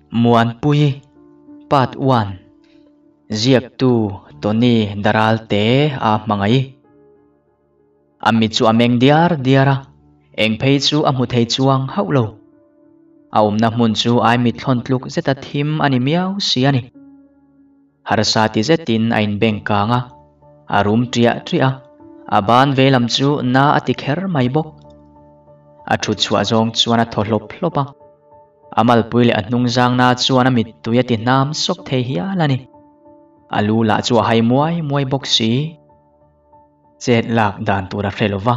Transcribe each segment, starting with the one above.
Muanpui Part One Ziaktu Tony Daralte a hmangaih. A mit chu a meng diar diar a, eng phei chu a hmu thei chuang hauh lo. A awmna hmun chu ai mit thlawn tluk zeta thim a ni miau si a ni. Harsa ti zetin a inbeng kang a, a rum ṭiah ṭiah a, a ban veilam chu na a ti kher mai bawk. A ṭhut chhuah zawng chuan a thaw hlawp hlawp a, a malpui leh a hnung zangna chuan a mittui a ti hnam sawk thei hial a ni. A lu lah chu a hai muai muai bawk si. Chet lak dan tur a hre lo va,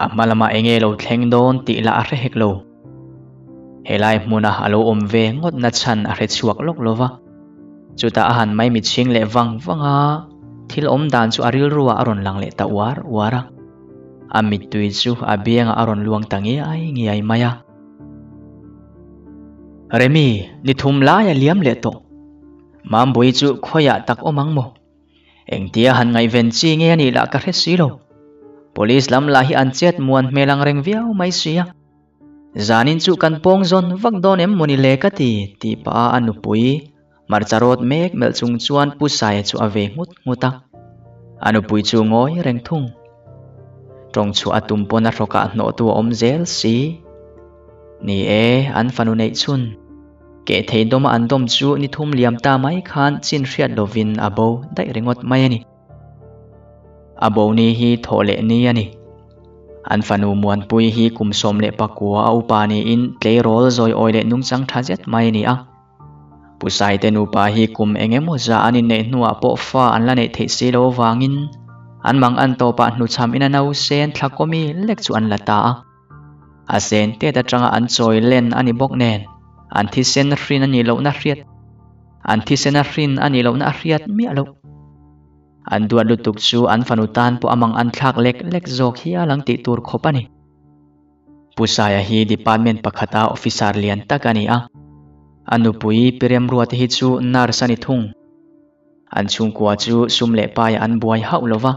a hma lamah eng nge lo thleng dawn tih lah a hre hek lo. Helai hmuna a lo awm ve ngawt na chhan a hre chhuak lawk lo va. Chutah a han mai mitchhing leh vang vang a, thil awm dan chu a rilruah a rawn lang leh ta uar uar a. A mittui chu a biangah a rawn luang ta ngiai ngiai mai a. Remi, ni thum lai a liam leh tawh. Mambui chu khawiah tak awm ang maw? Engtia han ngaihven chi nge a nih lah ka hre si lo. Police lam lah hi an chet muan hmel ang reng viau mai si a. Zanin chu kan pawng zawn vak dawn em mawni le ka ti, tih pah a a nupui hmarcha rawt mek melh chung chuan Pu Saia chu a ve nghut nghut a. A nupui chu ngawi reng thung. Tawng chhuah a tum pawn a hrawkah hnawhtu a awm zel si. Ni e, an fanu neih chhun. Keh thei dawma an dawm chu ni thum liam ta mai khan chin hriat lovin a bo daih ringawt mai a ni. A bo ni hi thawh leh ni a ni. An fanu Muanpui hi kum 11 a upa niin tleirawl zawiawi leh nungchang tha zet mai a ni a. Pu Saite nupa hi kum eng emaw zah an inneih hnuah pawh fa an la neih theih si lo avangin an mang an tawpah hnuchham in a nausen thlakawmi lek chu an la ta a. A sen tet atanga an chawi len a ni bawk nen, an thisen hrin a nih lohna hriat an thisen a hrin a nih lohna a hriat miah loh. An duat lutuk chu an fanu tan pawh a mang an thlak lek lek zawk hial ang tih tur khawp a ni. Pu Saia hi department pakhata officer lian tak a ni a, a nupui Pi Remruate hi chu nurse a ni thung. An chhungkua chu sum leh paiah an buai hauh lo va.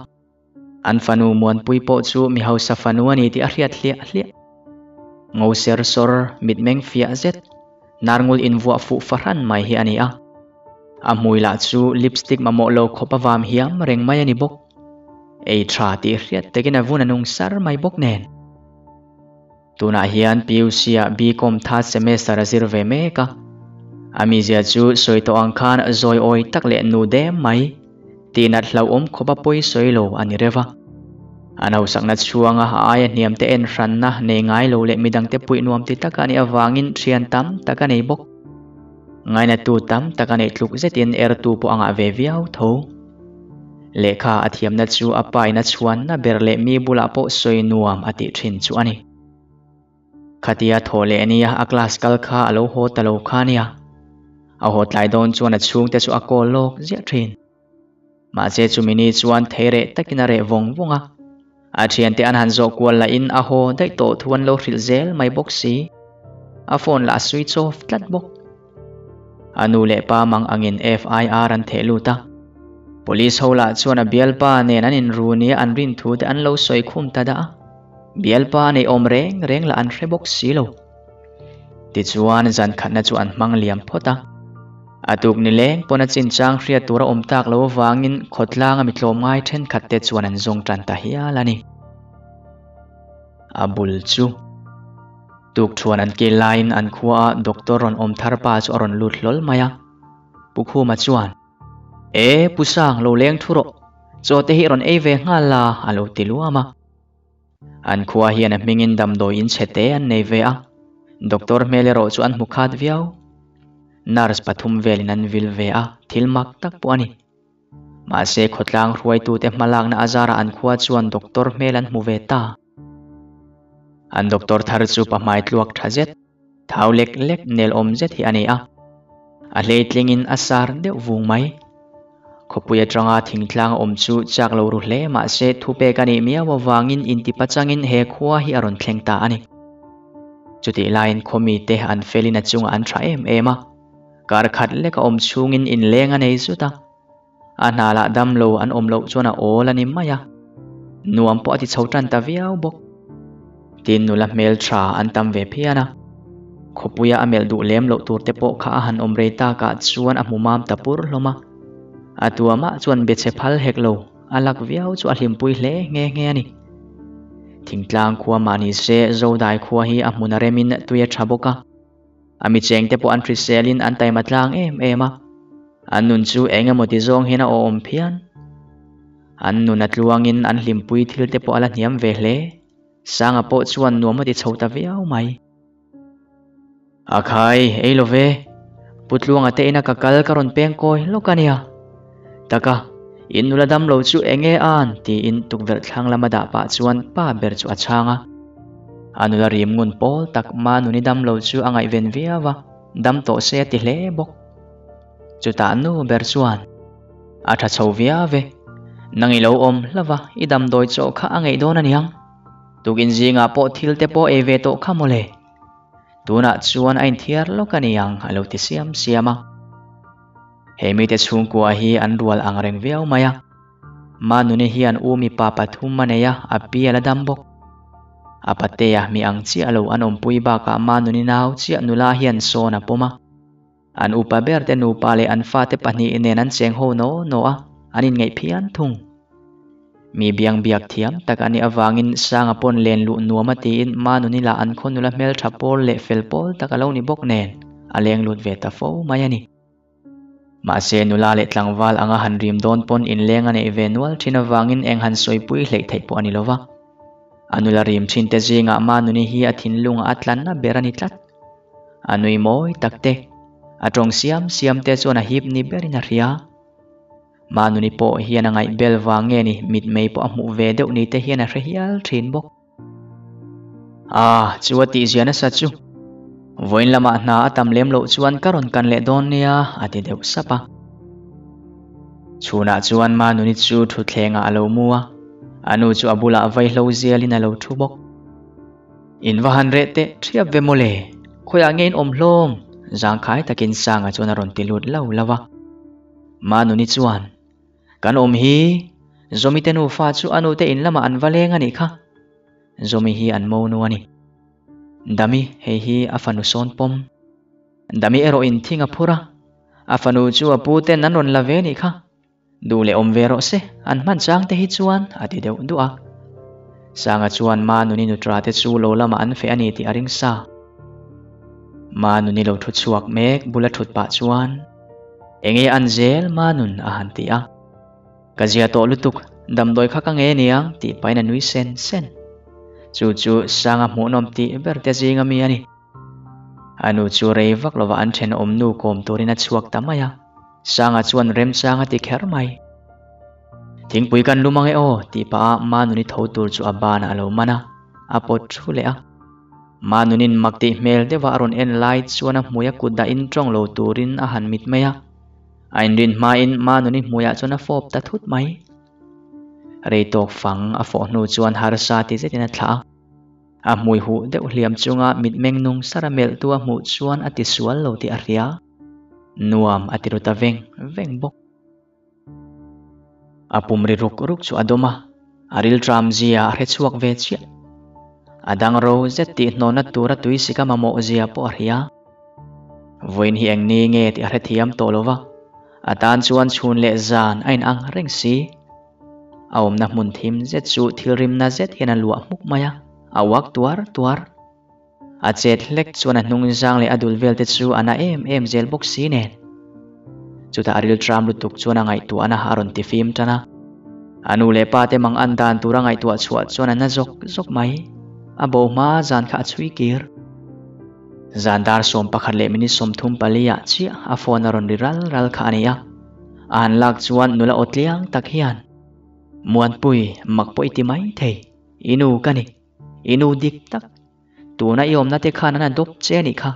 An fanu Muanpui pawh chu mi hausa fanu a ni tih a hriat hliah hliah. Ngo ser sawr, mitmeng fiah zet, narngul invuah fuh fahran mai hi a ni a. A hmui lah chu lipstick mamawh lo khawp a vam hiam reng mai a ni bawk. Ei tha tih hriat takin a vun a nung sar mai bawk nen. Tunah hian PUC-ah BCom third semester a zir ve mek a. A mizia chu sawi tawh ang khan zawiawi tak leh nu dem mai, tihnat hlauhawm khawp a pawi sawi lo a ni reuh a. A nausakna chhuanga a aia hniam te en hranna nei ngai lo leh midangte puih nuam ti tak a nih avangin thian tam tak a nei bawk. Ngainatu tam tak a neih tluk zetin ertu pawh a ngah ve viau tho. Lehkha a thiamna chu a paina chhuanna ber leh mi bulah pawh sawi nuam a tih thin chu a ni. Khatia thawh leh nia a class kal kha a lo haw ta lo kha nia. A haw tlai dawn chuan a chhungte chu a call lawk ziah thin. Mahse chumi ni chuan thei reh takin a reh vawng vawng a. A thiante an han zawh kual lahin a haw daih tawh thu an lo hrilh zel mai bawk si. A phone lah a switch off tlat bawk. A nu leh pa mang angin FIR an theh lut a. Police ho lah chuan a bialpa nen an inru nia an rin thu te an lo sawi khum ta dah a. Bialpa a neih awm reng reng lah an hre bawk si lo. Tichuan zan khatna chu an hmang liam phawt a. A tuk ni leng pawn a chinchang hriat tur a awm tak lo avangin khawtlanga mi tlawmngai thenkhat te chuan an zawng tan ta hial a ni. A bul chu tukthuan an kil laiin an khua a doctor rawn awm thar pa chu a rawn lut hlawl mai a. Pu Khuma chuan, E, Pu Sang, lo leng thu rawh. Chaw te hi rawn ei ve nghal la, a lo ti luam a. An khua hian a hmingin damdawi in chhe te an nei ve a, doctor hmel erawh chu an hmu khat viau. Nurse pathum velin an vil ve a, thil mak tak pawh a ni. Mahse khawtlang hruaitute hmalakna a zarah an khua chuan doctor hmel an hmu ve ta. An doctor thar chu pahmai tluak tha zet, thau lek lek nel awm zet hi a ni a. A hleitlingin a sar deuh vung mai. Khawpui atanga thingtlang a awm chu chak lo ru hle mahse thupek a nih miau avangin intipachangin he khua hi a rawn thleng ta a ni. Chutih laiin khawmite an felin a chungah an tha em em a. Kar khat lek a awm chhungin inleng a nei zut a. A hna lah dam lo an awm loh chuan a awl a ni mai a. Nuam pawh a ti chho tan ta viau bawk. Tin nula hmel tha an tam ve phian a. Khawpuia a melh duh lem loh tur te pawh kha a han awm rei takah chuan a hmu mam ta pur hlawm a. A tuamah chuan be chhe phal hek lo, a lak viau chu a hlimpui hle nghe nghe a ni. Thingtlang khua mah ni se Zodai khua hi a hmun a remin tui a tha bawk a. A mi chengte pawh an hriselin an taima tlang em em a. An nun chu eng emaw ti zawng hian a awm phian. An nun a tluangin an hlimpui thil te pawh a la hniam ve hle. Sanga pawh chuan nuam a ti chho ta viau mai. A khai, ei lo ve. Pu Tluanga te ina ka kal ka rawn peng kawi lawk a nia. Taka, in nula dam lo chu eng nge an? tiin tukverh thlang lama dah pah chuan pa ber chu a chhang a. A nula rim ngun pawl tak Manuni dam lo chu a ngaihven viau a, dam tawh se a ti hle bawk. Chutah nu ber chuan, A tha chho viau e, nang i lo awm hlauh a, i damdawi chaw kha a ngeih dawn a niang. Tukin zingah pawh thil te pawh ei ve tawh kha mawle. Tunah chuan a inthiar lawk a niang a lo ti siam siam a. He mite chhungkua hi an rual ang reng viau mai a. Manuni hian u mipa pathum a nei a, a pi a la dam bawk. A patea mi ang chiah lo an awmpui bakah Manuni nau chiah nula hian sawn a pawm a. An upa ber te nupa leh an fate pahnih nen an cheng ho naw naw a, an inngeih phian thung. Mi biang biak thiam tak a nih avangin Sanga pawn len luh nuam a tiin Manuni lah an khaw nula hmeltha pawl leh fel pawl tak a lo ni bawk nen a leng lut ve ta fo mai a ni. Mahse nula leh tlangval anga han rim dawn pawn inleng a neih ve nual thin avangin eng han sawipui hleih theih pawh a ni lo va. A nula rim thin te zingah Manuni hi a thinlungah a tlanna ber a ni tlat. A nui mawi tak te, a tawng siam siam te chuan a hip ni berin a hria. Manuni pawh hian a ngaih bel vang nge ni mitmei pawh a hmuh ve deuh ni te hian a hre hial thin bawk. Ah, chu a tihzia nasa chu. Vawiin lamah hna a tam lem loh chuan ka rawn kan leh dawn nia, a ti deuh sap a. Chhunah chuan Manuni chu thutthlengah a lo mu a, a nu chu a bulah vaihlo zialin a lo thu bawk. In va han reh teh thiap ve mawle, khawiah nge in awm hlawm? Zangkhai takin Sanga chuan a rawn ti lut lo lo a. Manuni chuan, Kan awm hi, Zawmi te nufa chu a nute in lamah an va leng a nih kha. Zawmi hi an monu a ni. Dami, hei hi a fanu sawn pawm. Dami erawh in thing a phur a, a fanu chu a pu ten an rawn la ve nih kha. Duh leh awm ve rawh se, an hman chang te hi chuan a ti deuh duah a. Sanga chuan Manuni nutra te chu lo lamah an feh a ni tih a ring sa. Manuni lo thu chhuak mek bula thut pah chuan, Enge an zel Manun a han ti a. Ka zia tawh lutuk, damdawi kha ka nge niang tih pahin a nui sen sen. Chu chu Sanga hmuhnawm tih ber te zinga mi a ni. A nu chu rei vak lova an thenawm nu kawm turin a chhuak ta mai a. Sanga chuan remchang a ti kher mai. Thingpui kan lum ange aw tih pah a Manuni tho tur chu a banah a lo man a, a pawt thu leh a. Manunin mak tih hmel deuha a rawn en lai chuan a hmui a kut dahin tawng lo turin a han mit mai a. A inrin hmain Manuni hmuiah chuan a fawp ta thut mai. Rei tawk fang a fawh hnu chuan harsa ti zetin a thlah a. A hmui huh deuh hliam chunga mitmeng nung sara melhtu a hmuh chuan a tisual lo tih a hria. Nuam a ti ru ta veng veng bawk. A pum ri ruk ruk chu a dawm a, a rilṭam zia a hre chhuak ve chiah. A dang ro zet tih hnawhna tura tui sika mamawh zia pawh a hria. Vawiin hi eng ni nge tih a hrethiam tawh lo va, a tan chuan chhun leh zan a inang reng si. A awmna hmun thim zet chu thil rimna zet hian a luah hmuk mai a, a uak tuar tuar. A chet hlek chuan a hnung zang leh a dul vel te chu a na em em zel bawk si nen. Chutah a rilṭam lutuk chuan a ngaihtuahna a rawn ti fim tan a. A nu leh pa te mang an dan tur a ngaihtuah chhuah chuan a na zawk zawk mai. A bo hma zan kha a chhui kir. Zan dar 11 leh minute 34 ah chiah a phone a rawn ri ral ral kha a ni a. A han lak chuan nula aw tliang tak hian, Muanpui, mak pawh i ti mai thei. I nu ka ni. I nu dik tak, tuna i awmna te khan an adopt che a nih kha,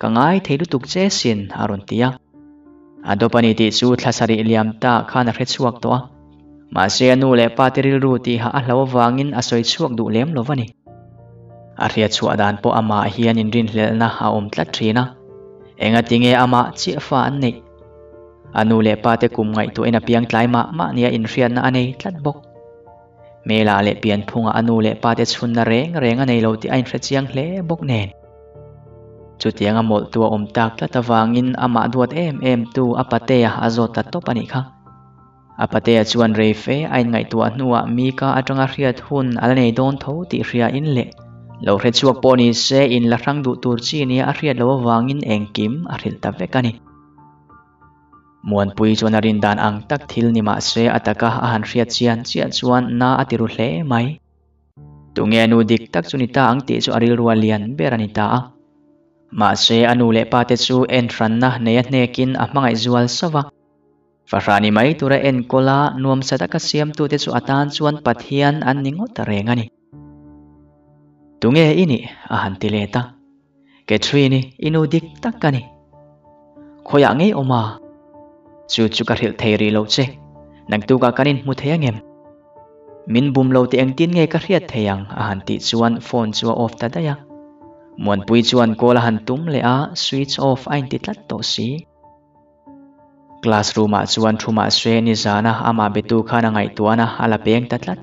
ka ngai thei lutuk che sin a rawn ti a. Adopt a ni tih chu thla sarih liam ta khan a hre chhuak tawh a, mahse a nu leh pa te rilru tihah a hlo avangin a sawi chhuak duh lem lo va ni. A hriat chhuah dan pawh amah hian inrinhlelhna a awm tlat thin a, engatinge amah chiah fa an neih? A nu leh pa te kum ngaihtuahin a piang tlai mah mah nia inhriatna a nei tlat bawk. Hmela leh pianphunga a nu leh pa te chhunna reng reng a nei lo tih a inhre chiang hle bawk nen. Chutianga mawlhtu a awm tak tlat avangin amah duat em em tu a patea a zawt ta tawp a nih kha. A patea chuan rei fe a inngaihtuah hnuah Mika atanga hriat hun a la nei dawn tho tih hria in leh lo hre chhuak pawh ni se in la hrang duh tur chi nia a hriat loh avangin engkim a hrilh ta vek a ni. Muanpui chuan a rin dan ang tak thil ni mah se a taka a han hriat chian chiah chuan na a ti ru hle mai. Tunge a nu dik tak chu ni ta ang tih chu a rilrua lian ber a ni ta a. Mahse a nu leh pa te chu en hranna nei a hnekin a hmangaih zual sauh a. Fahrah ni mai tura enkawl a nuamsa taka siamtute chu a tan chuan Pathian an ni ngawt reng a ni. Tunge i nih? a han ti let a. Catherine-i, i nu dik tak ka ni. Khawiah ngei awm a? Chu chu ka hrilh thei rih lo che. Naktukah kan inhmu thei angem? Min bum lo tih engtin nge ka hriat thei ang? a han tih chuan phone chu a off ta daih a. Muanpui chuan call a han tum leh a, switch off a inti tlat tawh si. Class room ah chuan thu mahse nizana amah betu khan a ngaihtuahna a la peng ta tlat.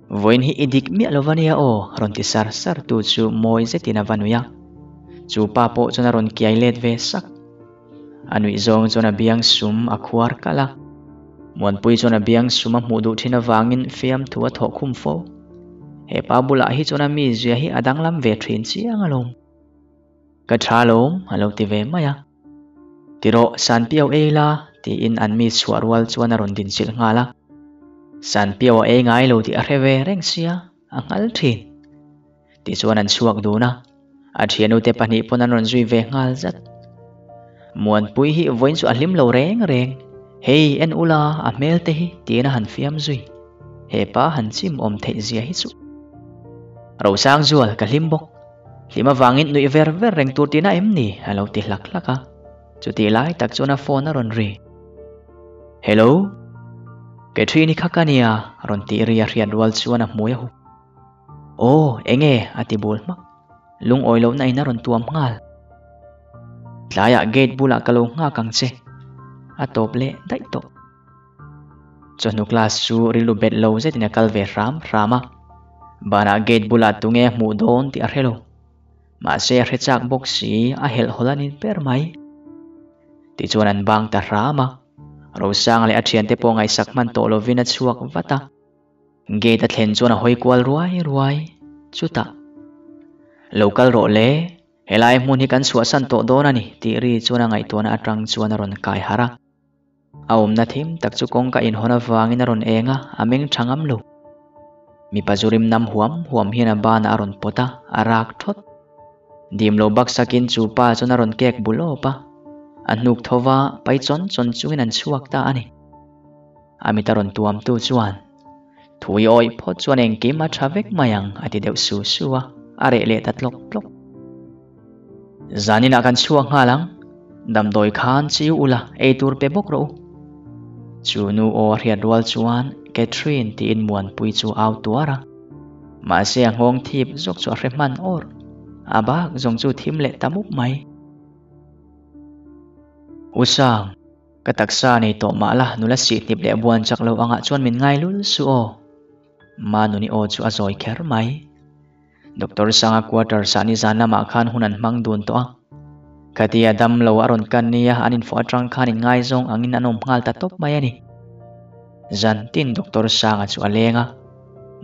Vawiin hi i dik miah lo va nia aw, rawn ti sar sar tu chu mawi zetin a va nui a. Chu pa pawh chuan a rawn kiai let ve sak. A nuih zawng chuan a biang sum a khuar kalh a. Muanpui chuan a biang sum a hmuh duh thin avangin fiamthu a thawh khum fo. He pa bulah hi chuan a mizia hi a danglam ve thin chiang alawm. Ka tha lawm, a lo ti ve mai a. Ti rawh, Sanpiau ei la, tiin an mi chhuah rual chuan a rawn dinchilh nghal a. Sanpiau a ei ngai lo tih a hre ve reng sia, a nghal thin. Tichuan an chhuak dun a, a thianute pahnih pawn an rawn zui ve nghal zat. Muanpui hi vawiin chu a hlim lo reng reng, Hei, en ula, a hmel te hi, tiin a han fiam zui. He pa han chim awm theih zia hi chu. Rosangzual, ka hlim bawk. Hlim avangin nuih ver ver reng tur tihna em ni? a lo ti hlak hlak a. Chutih lai tak chuan a phone a rawn ri. Hello? Catherine-i kha ka nia, rawn tih ri a hriat rual chuan a hmui a hup. Aw, enge? a ti bul hmak. Lungawi lohna in a rawn tuam nghal. Tlaiah gate bulah ka lo nghak ang che. A tawp leh daih tawh. Chawhnu class chu rilru bet lo zetin a kal ve hram hram a, banah gate bulah tunge a hmuh dawn tih a hre lo. Mahse a hre chak bawk si, a helh hawlh a ni ber mai. Tichuan an bang ta hram a, Rosanga leh a thiante pawh ngaihsak hman tawh lovin a chhuak vat a. Gate a thlen chuan a hawi kual ruai ruai, chutah, Lo kal rawh le, helai hmun hi kan chhuahsan tawh dawn a ni tih ri chuan a ngaihtuahna atang chuan a rawn kai harh a. A awmna thim tak chu kawngka inhawn avangin a rawn eng a, a meng tha ngam lo. Mipa zu rim nam huam huam hian a banah a rawn pawt a, a rak thawt. Dim lo baksakin chu pa chuan a rawn kek bul awp a, a hnuk tho va, pai chawn chawn chungin an chhuak ta a ni. A mit a rawn tuamtu chuan, Thui awih phawt chuan engkim a tha vek mai ang, a ti deuh su su a, a reh leh ta tlawk tlawk. Zaninah kan chhuak nghal ang, damdawi khan chiu ula ei tur pe bawk rawh u. Chu nu aw a hriat rual chuan Catherine tiin Muanpui chu au tuar a. Mahse a nghawng thip zawk chu a hre hman awr. A bak zawng chu thim leh ta mup mai. U Sang, ka taksa nei tawh mah la nula sihhnip leh buan chak lo angah chuan min ngai lul suh aw. Manuni aw chu a zawi kher mai. Doctor Sanga quarters ah nizan lamah khan hun an hmang dun tawh a. Khatia dam lo a rawn kan nia an infawh atang khan inngaizawng angin an awm nghal ta tawp mai a ni. Zan tin Doctor Sanga chu a leng a.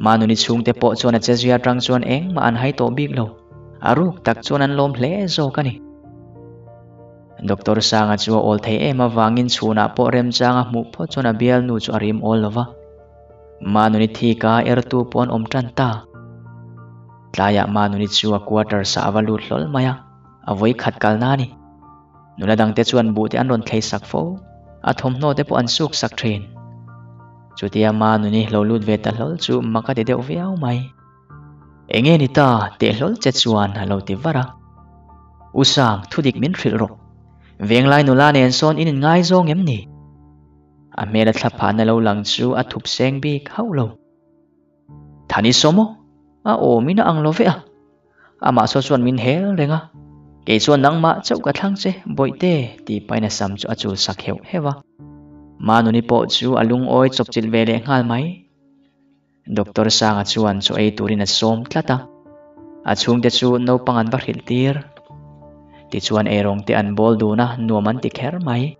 Manuni chhungte pawh chuan a chezui atang chuan engmah an hai tawh bik lo. A ruk tak chuan an lawm hle zawk a ni. Doctor Sanga chu a awl thei em avangin chhunah pawh remchang a hmuh phawt chuan a bialnu chu a rim awl lo va. Manuni thika ertu pawh an awm tan ta. Tlaiah Manuni chu a quarters ah a va lut hlawl mai a, a vawi khat kalna a ni. Nula dangte chuan buhte an rawn thlei sak fo, a thawmhnaw te pawh an suk sak thin. Chutia Manuni lo lut ve ta hlawl chu mak a ti deuh viau mai. Enge ni ta teh hlawl che chuan a lo ti var a. U Sang, thudik min hrilh rawh. Venglai nula nen sawn in inngaizawng em ni? A hmel a thlaphahna lo lang chu a thup seng bik hauh lo. Thani Sawmaw, a awmin a ang lo ve a. Amah saw chuan min hel reng a. Kei chuan nangmah chauh ka thlang che, Bawihte, tih pahin a sam chu a chul sak heuh heuh a. Manuni pawh chu a lungawi chawpchilh ve leh nghal mai. Doctor Sanga chuan chaw ei turin a sawm tlat a. A chhungte chu naupang an va hrilh tir. Tichuan eirawng te an bawl dun a, nuam an ti kher mai.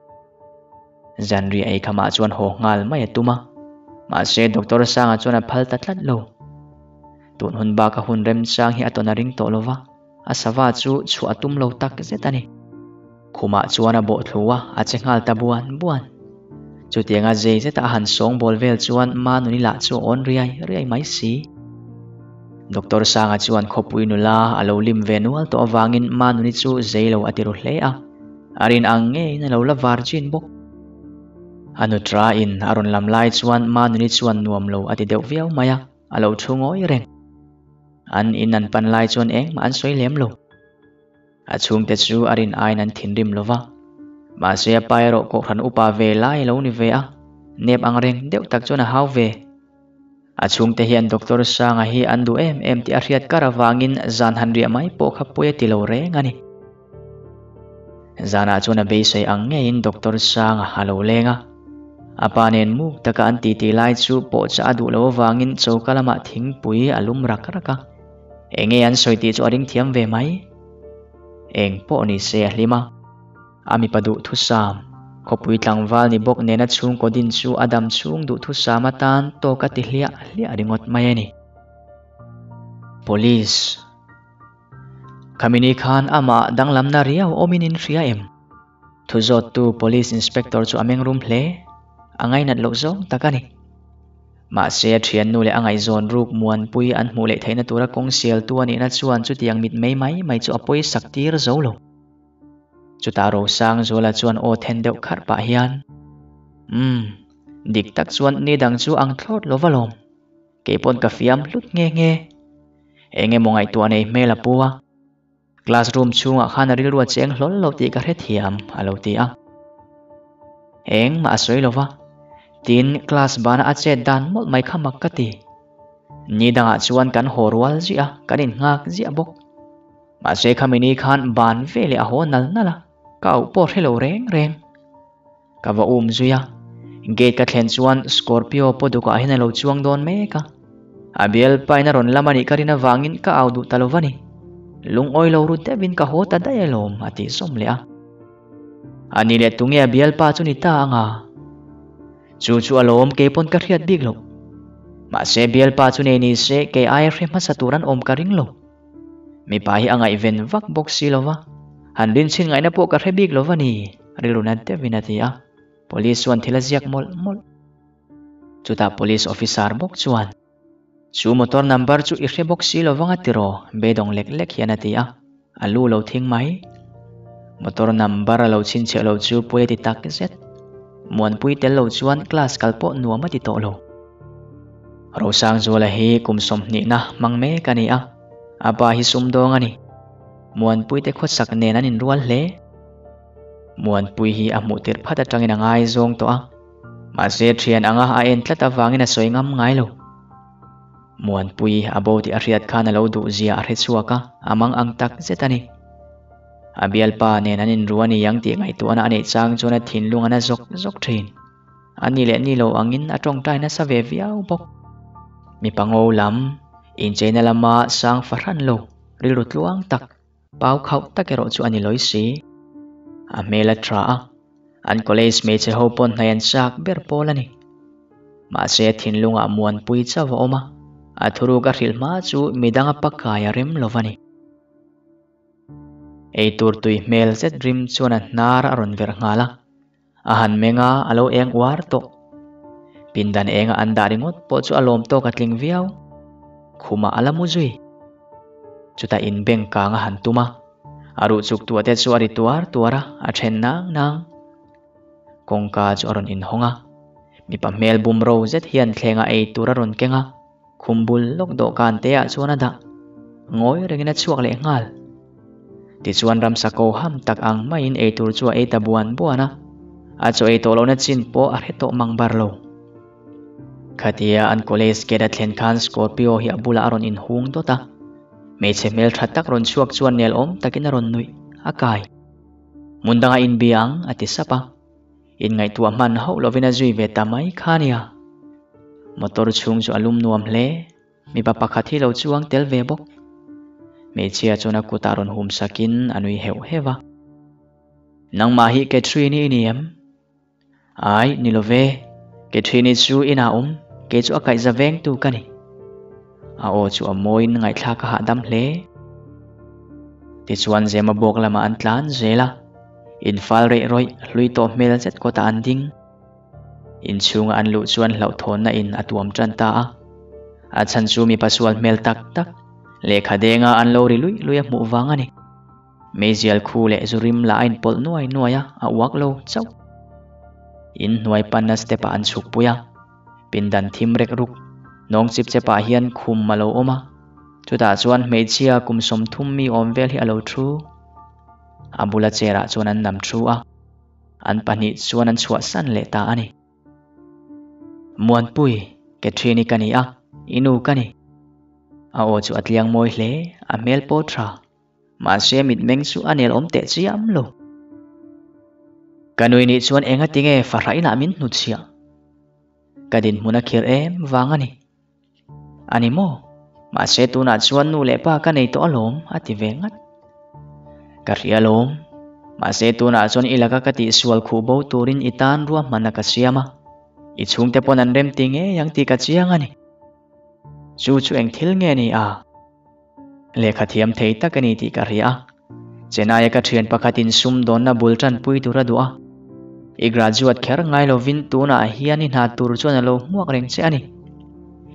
Zanriah ei khamah chuan haw nghal mai a tum a, mahse Doctor Sanga chuan a phal ta tlat lo. Tun hun baka hun remchang hi a tawn a ring tawh lo va, a sava chu chhuah a tum lo tak zet a ni. Khumah chuan a bawh thlu a, a che nghal ta buan buan. Chutianga zei zeta a han sawng bawl vel chuan Manuni lah chu a awn riai riai mai si. Doctor Sanga chuan khawpui nula a lo lim ve nual tawh avangin Manuni chu zei lo a ti ru hle a. A rin ang ngeiin a lo la var chin bawk. A nutra in a rawn lam lai chuan Manuni chuan nuam lo a ti deuh viau mai a, a lo thu ngawi reng. An in an pan lai chuan engmah an sawi lem lo. A chhungte chu a rin aiin an thinrim lo va. Mahse a pa erawh kohhran upa ve lai a lo ni ve a, nep ang reng deuh tak chuan a hau ve. A chhungte hian Doctor Sanga hi an duh em em tih a hriat kar avangin zan han riah mai pawh kha pawi a ti lo reng a ni. Zanah chuan a beisei ang ngeiin Doctor Sanga a lo leng a. A pa nen muk taka an titi lai chu pawhchah a duh loh avangin choka lamah thingpui a lum rak rak a. Enge an sawi tih chu a ring thiam ve mai. Eng pawh ni se a hlim a. A mipa duhthusam, khawpui tlangval ni bawk nena chhungkaw din chu a dam chhung duhthusam atan tawk a ti hliah hliah ringawt mai a ni. Police. Khamini khan amah danglamna riau awmin in hria em? Thu zawttu Police Inspector chu a mengrum hle. A ngainat loh zawng tak a ni. Mahse a thiannu leh a ngaihzawn ruk muanpui an hmuh leh theihna tura kawng sialtu a nihna chuan chutiang mitmei mai mai chu a pawisak tir zo lo. Chutah Rosangzuala chuan aw then deuh kharh pah hian, Umm, dik tak chuan ni dang chu ang thlawt lo va lawm. Kei pawn ka fiam hlut nghe nghe. Eng emaw ngaihtuah nei hmel a pu a. Classroom chhungah khan a rilru a cheng hlawl lo tih ka hrethiam, a lo ti a. Engmah a sawi lo va. Tin, class bana a chet dan mawlh mai kha mak ka ti. Ni dangah chuan kan haw rual ziah a, kan innghak ziah bawk. Mahse khami ni khan ban ve leh a haw nal nal a, ka auh pawh hre lo reng reng. Ka va um zui a, gate ka thlen chuan Scorpio pawh dukah hian a lo chuang dawn mek a. A bialpain a rawn lam a nih ka rin avangin ka au duh ta lo va ni. Lungawi lo ru deuhin ka haw ta daih alawm a tih zawm leh a. A ni leh tunge a bialpa chu ni ta anga? Chu chu alawm kei pawn ka hriat bik loh. Mahse bialpa chu nei ni se kei aia hre hmasa tur an awm ka ring lo. Mipa hi a ngaihven vak bawk si lo va, han rinchhin ngaihna pawh ka hre bik lo va ni, rilru nat deuhin a ti a. Police chuan thil a ziak mawlh mawlh. Chutah police officer bawk chuan, Chu motor number chu i hre bawk si lo vang a tiraw? Beidawng lek lek hian a ti a, a lu lo thing mai. Motor number a lo chhinchhiah lo chu pawi a ti tak zet. Muanpui tel lo chuan class kal pawh nuam a ti tawh lo. Rosangzuala hi kum sawmhnihna hmang mek a ni a, a pa hi sumdawng a ni. Muanpuite khawsak nen an inrual hle. Muanpui hi a hmuh tirh phat atangin a ngaizawng tawh a, mahse thian anga a en tlat avangin a sawi ngam ngai lo. Muanpui a bo tih a hriat khan a lo duh zia a hre chhuak a, a mang ang tak zet a ni. A bialpa nen an inru a ni ang tih ngaihtuahna a neih chang chuan a thinlung a na zawk zawk thin. A ni leh ni lo angin a tawngtai nasa ve viau bawk. Mipa ngo lam, incheina lama sang fahran lo, rilru tluang tak, pau khauh tak erawh chu a ni lawi si. A hmel a tha a, an college hmeichhe ho pawn hnai an chak ber pawl a ni. Mahse a thinlungah muanpui chauh a awm a, a thuruk a hrilh hma chu midang a pakai a rem lo va ni. Eitur tui hmel zet rim chuan a hnar a rawn verh nghal a. A han meng a, a lo eng uar tawh. Pindan enga an dah ringawt pawh chu a lawm tawk a tling viau. Khumah a la mu zui. Chutah inbeng kang a han tum a, a ruh chuk tuah te chu a ri tuar tuar a, a then nang nang. Kawngka chu a rawn inhawng a, mipa hmel bumro zet hian thlenga ei tur a rawn keng a, Khum bul lawk dawhkan te ah chuan a dah. Ngawi rengin a chhuak leh nghal. Tichuan ramsa ko ham tak ang maiin eitur chu a ei ta buan buan a. A chaw ei tawh lohna chin pawh a hre tawh mang bar lo. Khatia an college gate a thlen khan Scorpio hi a bulah a rawn inhung dawt a. Hmeichhe hmeltha tak rawn chhuak chuan nelawm takin a rawn nuih a kai. Hmun dangah inbia ang a ti sap a. Inngaihtuah hman hauh lovin a zui ve ta mai kha nia. Motor chhung chu a lum nuam hle. Mipa pakhat hi lo chuang tel ve bawk. Hmeichhia chuan a kutah rawn hum sakin a nui heuh heuh a. Nangmah hi Catherine-i i ni em? Ai, ni lo ve. Catherine-i chu inah awm, kei chu a kaihza vengtu ka ni. A aw chu a mawiin ngaihthlak a hahdam hle. Tichuan Zema bawk lamah an tlan zel a, infal reih rawih hlui tawh hmel zet kawtah an ding. Inchhunga an luh chuan hlauhthawnna in a tuam tan ta a. A chhan chu mipa sual hmel tak tak, lehkha denga an lo ri luih luih a hmuh vang a ni. Meizial khu leh zu rim lah a inpawlh nuai nuai a, a uak lo chauh. In hnuai panna step ah an chhuk pui a, pindan thim rek ruk, nawng chip chep ah hian khum a lo awm a, chutah chuan hmeichhia kum 30 mi awm vel hi a lo thu. A bula chair ah chuan an nam thu a. An pahnih chuan an chhuahsan leh ta a ni. Muanpui, Catherine-i ka ni a, i nu ka ni. A aw chu a tliang mawi hle, a hmel pawh tha. Mahse mitmeng chu a nel awm teh chiam lo. Ka nui nih chuan enga tinge fahrah inah min hnutchhiah? Ka dinhmun a khir em vang a ni. A ni maw? Mahse tunah chuan nu leh pa ka nei tawh alawm, a ti ve ngat. Ka hria alawm. Mahse tunah chuan i laka ka tihsual khuh bo turin i tan ruahmanna ka siam a. I chhungte pawn an rem ti ngei ang tih ka chiang a ni. Chu chu eng thil nge ni a? Lehkha thiam thei tak a ni tih ka hria a. Chennai-a ka thian pakhatin sumdawnna bul tanpui tur a duh a. I graduate kher ngai lovin tunah hian i hna tur chuan a lo hmuak reng che a ni.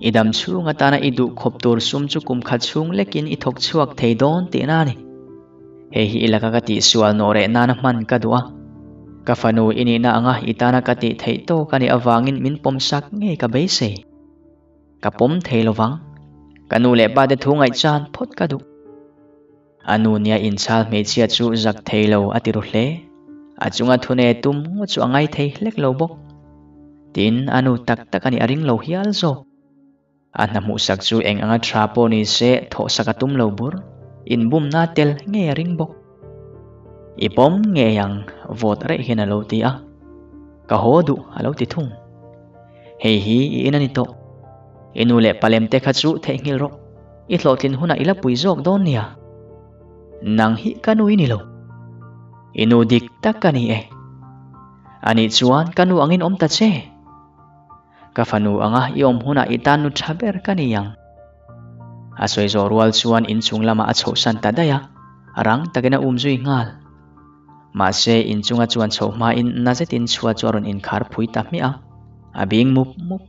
I dam chhung atana i duh khawp tur sum chu kum khat chhung lekin i thawk chhuak thei dawn tihna a ni. Hei hi i laka ka tihsual nawh reh nana hman ka duh a. Ka fanu i nihna anga i tana ka tih theih tawk a nih avangin min pawmsak ngei ka beisei. Ka pawm thei lovang. Ka nu leh pa te thu ngaihchan phawt ka duh. A nu nia inchhal hmeichhia chu zak thei lo a ti ru hle. A chunga thune tum ngawt chu a ngai thei hlek lo bawk. Tin, a nu tak tak a nih a ring lo hial zawk. A hna hmuhsak chu eng anga tha pawh ni se thawhsak a tum lo bur. Inbumna tel ngei a ring bawk. I pawm ngei ang, vawt reh hian a lo ti a. Ka haw duh a lo ti thung. Hei hi i in a ni tawh. I nu leh palem te kha chu theihnghilh rawh. I hlawhtlin hunah i la pui zawk dawn nia. Nang hi ka nu i ni lo. I nu dik tak ka ni e. Anih chuan ka nu angin awm ta che. Ka fanu anga i awm hunah i tan nu tha ber ka ni ang. A sawi zawh rual chuan inchung lamah a chhohsan ta daih a, rang takin a um zui nghal. Mahse inchunga chuan chhoh hmain na zetin chhuat chu a rawn inkhar phui ta hmiah a, a bing mup mup.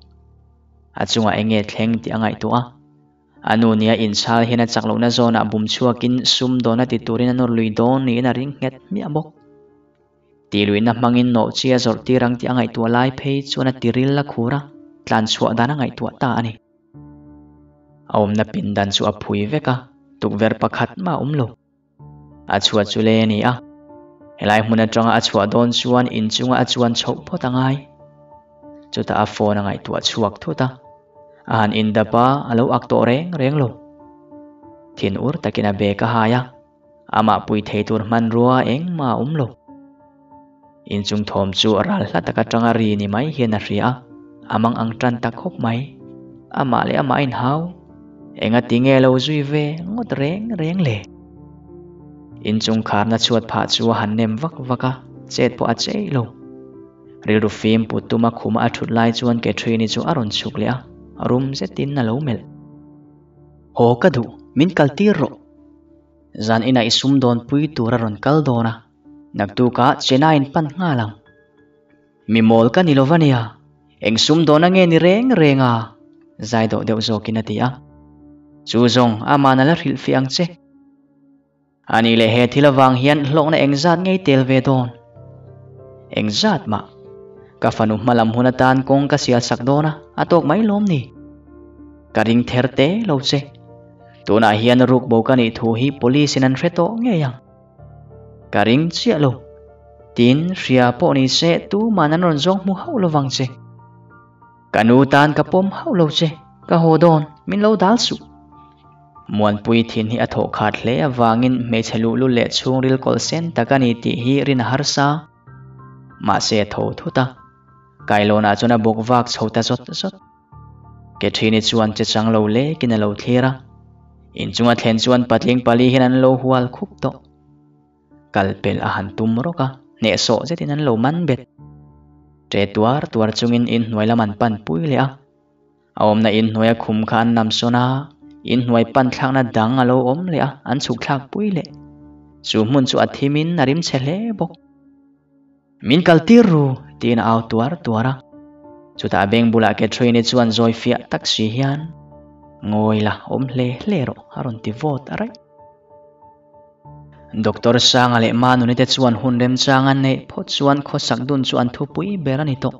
A chungah eng nge thleng tih a ngaihtuah a. A nu nia inchhal hian a chak lohna zawnah bum chhuakin sum dawn a ti turin a nawr lui dawn niin a ring nghet hmiah bawk. Tih luihna hmangin nawh chi a zawrh tir ang tih a ngaihtuah lai phei chuan a tiril a khur a, tlan chhuah dan a ngaihtuah ta a ni. A awmna pindan chu a phui vek a, tukverh pakhat mah a awm lo. A chhuah chu le a ni a, helai hmun atanga a chhuah dawn chuan inchunga a chuan chhoh phawt a ngai. Chutah a phone a ngaihtuah chhuak thut a, a han indap a, a lo ak tawh reng reng lo. Thin ur takin a bag a hai a, amah pui thei tur hmanrua engmah a awm lo. Inchung thawm chu ral hla tak atanga ri ni mai hian a hria a, a mang ang tan ta khawp mai. Amah leh amah a inhau. Enga ti nge lo zui ve ngawt reng reng le? Inchung kharna chhuat phah chu a han nem vak vak a, chet pawh a chei lo. Rilru fim put tuma khuma a thut lai chuan Catherine-i chu a rawn chhuk leh a, rum zetin a lo melh. Haw ka duh, min kal tir rawh. Zan inah i sumdawn pui tur a rawn kal dawn a. Naktukah Chennai in pan nghal ang. Mi mawl ka ni lo va nia, eng sum dawna nge ni reng reng a? Zai dawh deuh zawkin a ti a. Chu zawng aman a la hrilh fih ang che. A nih leh he thil avang hian hlawkna engzat ngei tel ve dawn? Engzat mah? Ka fanu hmalam hun atan kawng ka sial sak dawn a, a tawk mai lawm ni? Ka ring ther te lo che. Tunah hian rukbo ka nih thu hi police in an hre tawh ngei ang. Ka ring chiah lo. Tin, hria pawh ni se tuman an rawn zawng hmu hauh lovang che. Ka nu tan ka pawm hauh lo che, ka haw dawn, min lo dal suh. Muanpui thin hi a thawh khat hle avangin hmeichhe luhlul leh chhungril kawlh sen tak a ni tih hi rin a harsa. Mahse a tho thut a, kailawnah chuan a bawk vak chho ta zawt zawt. Catherine-i chuan che chang lo lekin a lo thlir a. Inchung a thlen chuan patling pali hian an lo hual khup tawh. Kal pel a han tum rawk a, hnehsawh zetin an lo man bet. Ṭe tuar tuar chungin inhnuai lam an pan pui leh a. A awmna inhnuaia khum kha an nam sawn a, inhnuai pan thlakna dang a lo awm leh a, an chhuk thlak pui leh. Chu hmun chu a thimin a rim chhe hle bawk. Min kal tir ru, tiin a au tuar tuar a. Chutah a beng bulah Catherine-i chuan zawi fiah tak si hian, Ngawi la, awm hle hle rawh, a rawn ti vawt a raih. Doctor Sanga leh Manuni te chuan hun remchang an neih phawt chuan khawsak dun chu an thupui ber a ni tawh.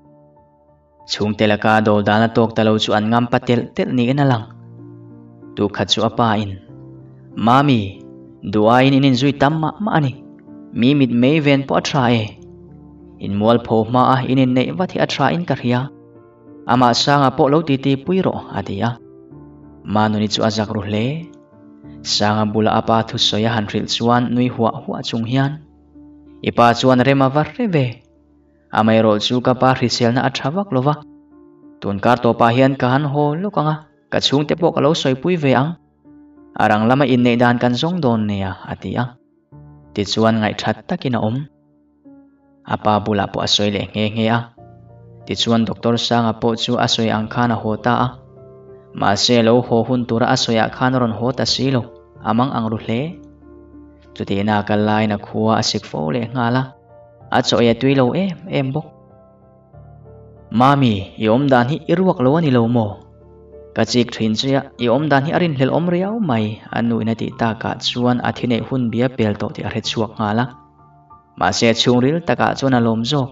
Chhungte laka dawr dan a tawk ta lo chu an ngam pa telh telh niin a lang. Tukhat chu a pa in, Mami, duh aiin in inzui tam mah mah a ni. Mi mit mei ven pawh a tha e. In mualpho hma a in inneih vat hi a tha in ka hria. Amah Sanga pawh lo titi pui rawh, a ti a. Manuni chu a zak ru hle. Sanga bula a pa thusawi a han hrilh chuan nui huah huah chung hian, I pa chuan rem a va hre ve. Amaherawh chu ka pa hriselna a tha vak lo va, tun kar tawpah hian ka han haw lawk ang a, ka chhungte pawh ka lo sawipui ve ang. A rang lama inneih dan kan zawng dawn nia, a ti a. Tichuan ngaihthat takin a awm. A pa bulah pawh a sawi leh nghe nghe a. Tichuan Doctor Sanga pawh chu a sawi ang khan a haw ta a. Mahse lo haw hun tura a sawiah khan a rawn haw ta si lo, a mang ang ru hle. Chutihna kal laiin a khua a sik fo leh nghal a. A chaw ei a tui lo em em bawk. Mami, i awm dan hi i ruak lo a ni lo maw? Ka chik thin che a, i awm dan hi a rinhlelh awm riau mai, a nuin a tih takah chuan a thineih hun bia pel tawh tih a hre chhuak nghal a. Mahse a chhungril takah chuan a lawm zawk.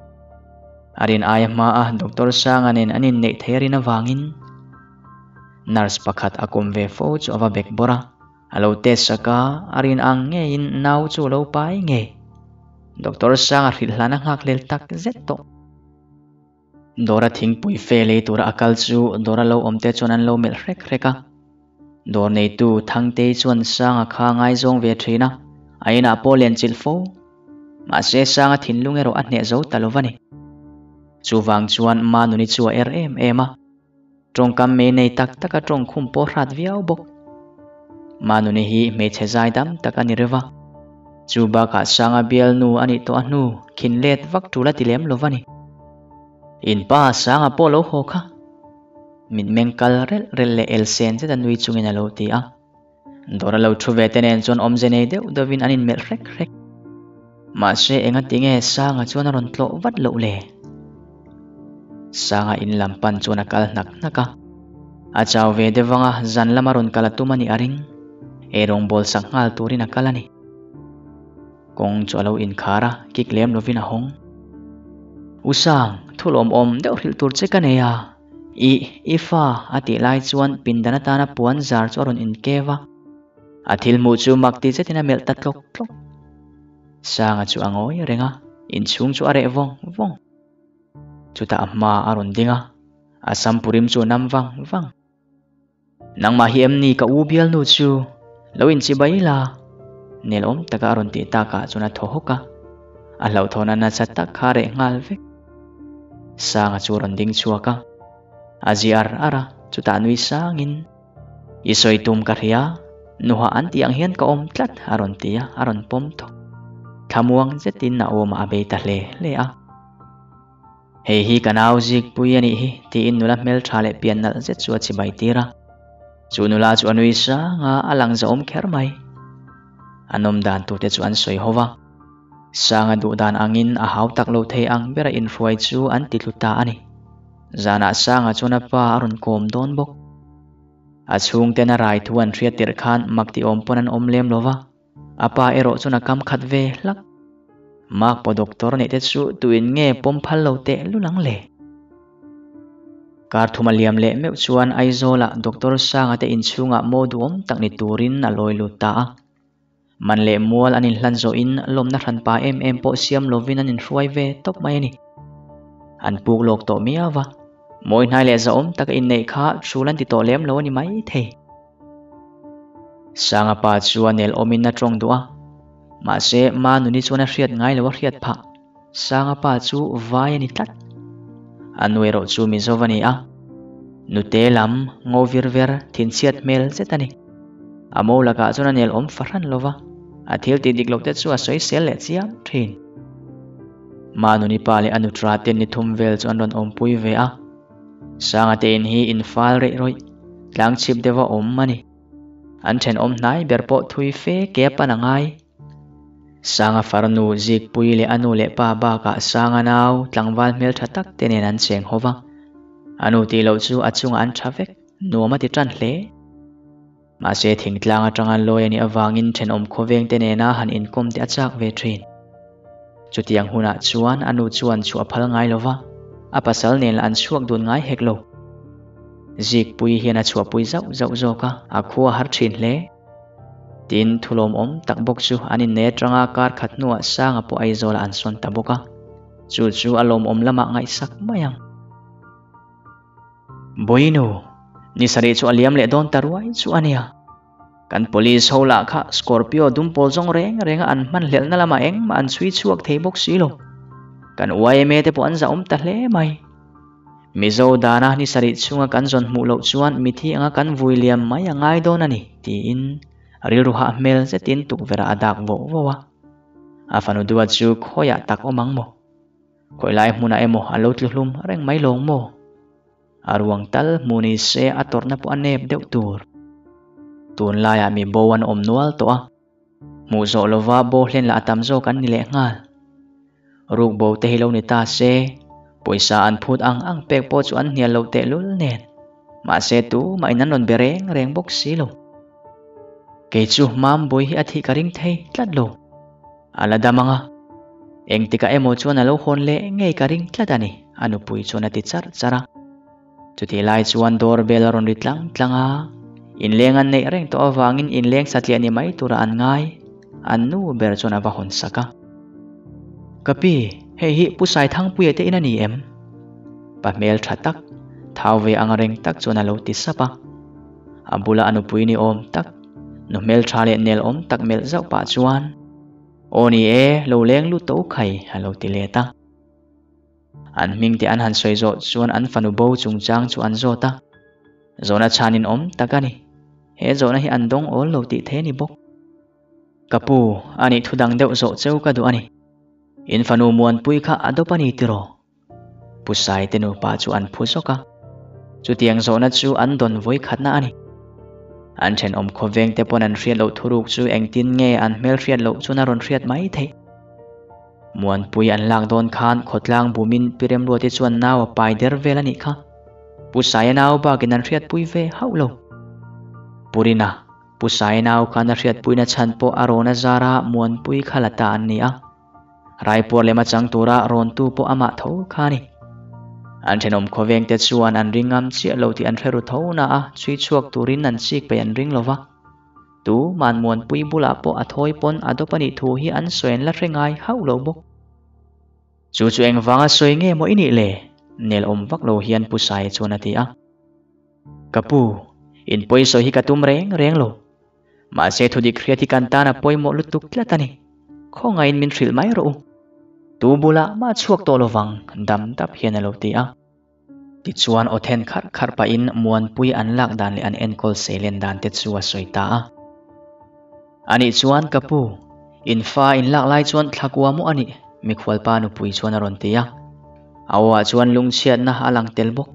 A rin aia hma a Doctor Sanga nen an inneih thei a rin avangin nurse pakhat a kawm ve fo chu a va bek bawrh a. A lo test sak a, a rin ang ngeiin nau chu a lo pai ngei. Doctor Sanga hrilh hlan a nghak hlel tak zet tawh. Dawra thingpui fe lei tura a kal chu dawra lo awmte chuan an lo melh hrek hrek a. Dawr neitu Thangtei chuan Sanga kha ngaizawng ve thin a, a inah pawh len chilh fo. Mahse Sanga thinlung erawh a hneh zo ta lo va ni. Chuvang chuan Manuni chu a er em em a. Tawngkam mei nei tak taka tawng khum pawh hrat viau bawk. Manuni hi hmeichhe zai dam tak a ni reuh a. Chu bakah Sanga bialnu a nih tawh a hnu khin let vak tul a ti lem lo va ni. In pa Sanga pawh lo haw kha. Mitmeng kal relh relh leh elsen zet a nui chungin a lo ti a. Dawr a lo thu ve te nen chuan awmze nei deuh deuhin an inmelh hrek hrek. Mahse enga tinge Sanga chuan a rawn tlawh vat loh le? Sanga in lam pan chuan a kal hnak hnak a. A chau ve deuh vang a, zan lama rawn kal a tum a nih a ring. Eirawngbawl sak nghal turin a kal a ni. Kawng chu a lo inkhar a, kik lem lovin a hawng. U Sang, thu lawmawm deuh hrilh tur che ka nei a. Ih, i fa, a tih lai chuan pindan atana puan zar chu a rawn inkev a. A thil hmuh chu mak ti zetin a melh ta tlawk tlawk. Sanga chu a ngawi reng a, inchhung chu a reh vawng vawng. Chutah a hma a rawn ding a, a sam purim chu a nam vang vang. Nangmah hi em ni ka u bialnu chu lo inchi bai la? Nelawm taka a rawn tih takah chuan a thaw hawk a, a hlauhthawhna nasa tak kha a reh nghal vek. Sanga chu a rawn ding chhuak a, a zi ar ar a, chutah nui sangin, I sawi tum ka hria, nuha an tih ang hian ka awm tlat a rawn ti a, a rawn pawm thawk. Thlamuang zetin a awmah a bei ta hle hle a. Hei hi ka nau zikpui a nih hi, tiin nula hmeltha leh pian nalh zet chu a chibai tir a. Chu nula chu a nui sang a, a lang zahawm kher mai. A nawm dan turte chu an sawi ho va. Sanga duh dan angin a hau tak lo thei ang bera inhruai chu an ti tlu ta a ni. Zanah Sanga chuan a pa a rawn kawm dawn bawk. A chhungten a rai thu an hriat tirh khan mak ti awm pawn an awm lem lo va. A pa erawh chuan a kam khat ve hlak. Mark pawh doctor neih te chu tuin nge pawm phal lo teh lul ang le? Kar thum a liam leh meuh chuan Aizawlah Doctor Sanga te inchhungah maw duhawm tak ni turin a lawi lut ta a. Man leh mual an inhlan zawhin lawmna hranpa em em pawh siam lovin an inhruai ve tawp mai a ni. An puk lawk tawh miau va, mawi hnai leh zahawm taka inneih kha hrul an ti tawh lem lo a ni maithei. Sanga pa chu a nel awmin a tawng duh a, mahse Manuni chuan a hriat ngai lo a hriat phah. Sanga pa chu vai a ni tlat. A nu erawh chu Mizo a ni a, nute lam ngo vir ver thinchhiat hmel zet a ni. A mo lakah chuan a nel awm fahran lo va, a thil tih dik loh te chu a sawi sel leh chiam thin. Manuni pa leh a nutra te ni thum vel chu an rawn awmpui ve a. Sanga te in hi in fal reih rawih, tlang chhip deuha awm a ni. An thenawm hnai ber pawh thui fe ke a pan a ngai. Sanga farnu Zikpuii leh a nu leh pa bakah Sanga nau tlangval hmeltha tak te nen an cheng ho va. A nu tih loh chu a chungah an tha vek, nuam a ti tan hle. Mahse thingtlang atanga lawi a nih avangin thenawm khawveng te nena han inkawm te a chak ve thin. Chutiang hunah chuan a nu chuan chhuah a phal ngai lo va, a pasal nen lah an chhuak dun ngai hek lo. Zikpuii hian a chhuahpui zauh zauh zawk a, a khua har thin hle. Tin, thulawmawm tak bawk chu an innei atanga kar khat hnuah Sanga pawh Aizawlah an sawn ta bawk a, chu chu a lawmawm lamah ngaihsak mai ang. Boinu, ni sarih chu a liam leh dawn ta ruai chu a nia. Kan police ho lah kha Scorpio dumpawl zawng reng renga an hman hlelhna lamah engmah an chhui chhuak thei bawk si lo. Kan yma te pawh an zahawm ta hle mai. Mizo dana ni sarih chhunga kan zawn hmuh loh chuan mithi anga kan vui liam mai a ngai dawn a ni, tiin rilru hah hmel zetin tukverh ah a dak voh voh a. A fanu duat chu khawiah tak awm ang maw? Khawi lai hmunah emaw a lo tlu hlum reng mai lawng maw? A ruang tal hmu ni se a tawrhna pawh a nep deuh tur. Tunlaiah mi bo an awm nual tawh a, hmuh zawh lova bo hlen lah a tam zawk an ni leh nghal. Ruk bo te hi lo ni ta se, pawisa an phut ang ang pek pawh chu an hnial lo tehlul nen. Mahse tumah in an rawn be reng reng bawk si lo. Kei chu Mambawi hi a thih ka ring thei tlat lo. A la dam ang a, engtikah emaw chuan a lo hawn leh ngei ka ring tlat a ni, a nupui chuan a ti charh charh a. Chutih lai chuan door bell a rawn ri tlang tlang a, inleng an neih reng tawh avangin inleng satliah ni mai tura an ngai, an nu ber chuan a va hawn sak a. Ka pi, hei hi Pu Saithangpuia te in a ni em? Pa hmel tha tak, thau ve ang reng tak chuan a lo ti sap a. A bula a nupui ni awm tak, nu hmeltha leh nel awm tak melh zauh pah chuan, Aw ni e, lo leng lut tawh u khai, a lo ti let a. An hming te an han sawi zawh chuan an fanu bo chungchang chu an zawt a. Zawhna chhanin awm tak a ni. He zawhna hi an dawng awl lo tih thei a ni bawk. Ka pu, anih thu dang deuh zawh cheu ka duh a ni. In fanu Muanpui kha a dawp a ni tiraw? Pu Saite nupa chu an phu zawk a, chutiang zawhna chu an dawn vawi khatna a ni. An thenawm khawveng te pawn an hriat loh thuruk chu engtin nge an hmel hriat loh chuan a rawn hriat mai theih. Muanpui an lak dawn khan khawtlang bumin Pi Remruati chuan nau a pai der vel a nih kha. Pu Saia nau bakin an hriatpui ve hauh lo. Pu Rina, Pu Saia nau khan a hriatpuina chhan pawh a rawn a zara Muanpui kha la ta an ni a. Raipuar lema chang tura rawntu pawh amah tho kha a ni. An thenawm khawvengte chuan an ring ngam chiah lo tih an hre ru tho na a, chhui chhuak turin an chik peih an ring lo va. Tu Manmuanpui bulah pawh a thawi pawn a dawp a nih thu hi an sawi an la hre ngai hauh lo bawk. Chu chu engvanga sawi nge maw i nih le? Nelawm vak lo hian Pu Saia chuan a ti a. Ka pu, in pawisawi hi ka tum reng reng lo. Mahse thudik hriat hi kan tan a pawimawh lutuk tlat a ni. Khawngaihin min hrilh mai rawh u. Tu bulah mah chhuak tawh lovang dam dap hian a lo ti a. Tichuan aw then kharh kharh pahin Muanpui an lak dan leh an enkawl seilen dan te chu a sawi ta a. Anih chuan ka pu, in fa in lak lai chuan thlakua maw a nih? Mikhualpa nupui chuan a rawn ti a. A aw ah chuan lungchhiatna a lang tel bawk.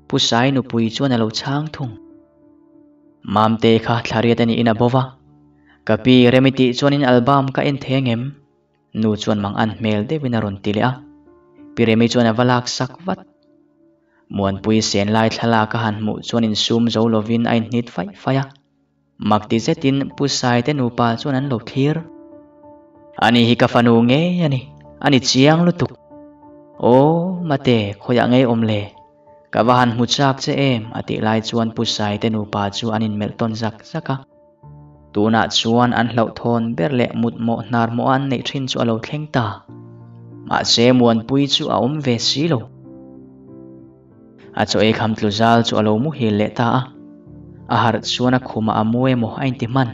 Pu Sai nupui chuan a lo chhang thung. Mamte kha thlariat a niin a bo va, Ka pi rem i tih chuanin album ka en thei angem? Nu chuan mang an hmel deuhin a rawn ti leh a. Pi Remi chuan a va lak sak vat. Muanpui sen lai thlalak a han hmuh chuan insum zo lovin a inhnit faih faih a. Mak ti zetin Pu Saite nupa chuan an lo thlir. Ani hi ka fanu ngei a ni, a ni chiang lutuk. Aw, mate, khawiah ngei awm le? Ka va han hmu chak che em? a tih lai chuan Pu Saite nupa chu an inmelh tawn zak zak a. Tunah chuan an hlauhthawn ber leh mutmawh hnar mawh a an neih thin chu a lo thleng ta. Mahse Muanpui chu a awm ve si lo. A chaw ei kham tlu zal chu a lo muhil leh ta a. A harh chuan a khumah a mu emaw a inti hman.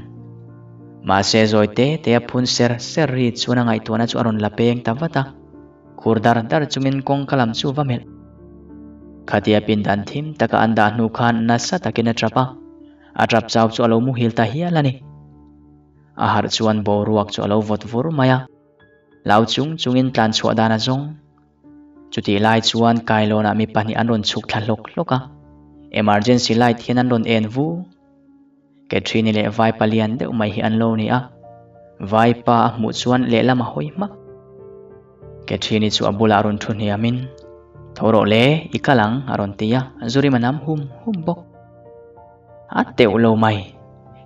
Mahse zawi te te a phun ser ser ri chuan a ngaihtuahna chu a rawn la peng ta vat a. Khur dar dar chungin kawngka lam chu va melh. Khatia pindan thim taka an dah hnu khan nasa takin a tap a. A tap chau chu a lo muhil ta hial a ni. A harh chuan boruak chu a lo vawt vur mai a. Hlau chung chungin tlan chhuah dan a zawng. Chutih lai chuan kailawnah mi pahnih an rawn chhuk thla hlawk hlawk a. Emergency light hian an rawn en vu. Catherine-i leh Vaipa lian deuh mai hi an lo ni a. Vaipa a hmuh chuan lehlam a hawi hmak. Catherine-i chu a bulah rawn thu hniamin, Tho rawh le, i kal ang, a rawn ti a, Zurima nam hum hum bawk. A teuh lo mai.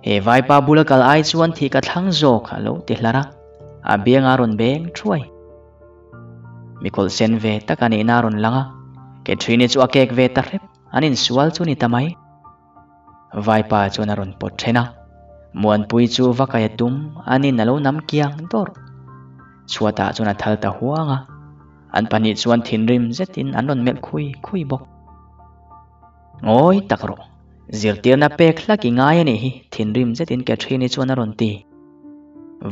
He Vaipa bula kal ai chuan thih ka thlang zawk, a lo ti hlar a. A bianga rawn beng thuai. Mikawlh sen ve tak a nihna a rawn lang a, Catherine-i chu a kek ve ta hrep, an insual chu ni ta mai. Vaipa chuan a rawn pawt then a, Muanpui chu va kai a tum, anin a lo nam kiang dawrh. Chhuatah chuan a thal ta huang a, an pahnih chuan thinrim zetin an rawn melh khui khui bawk. Ngawi tak rawh, zirtirna pek hlak i ngai a nih hi, thinrim zetin Catherine-i chuan a rawn ti.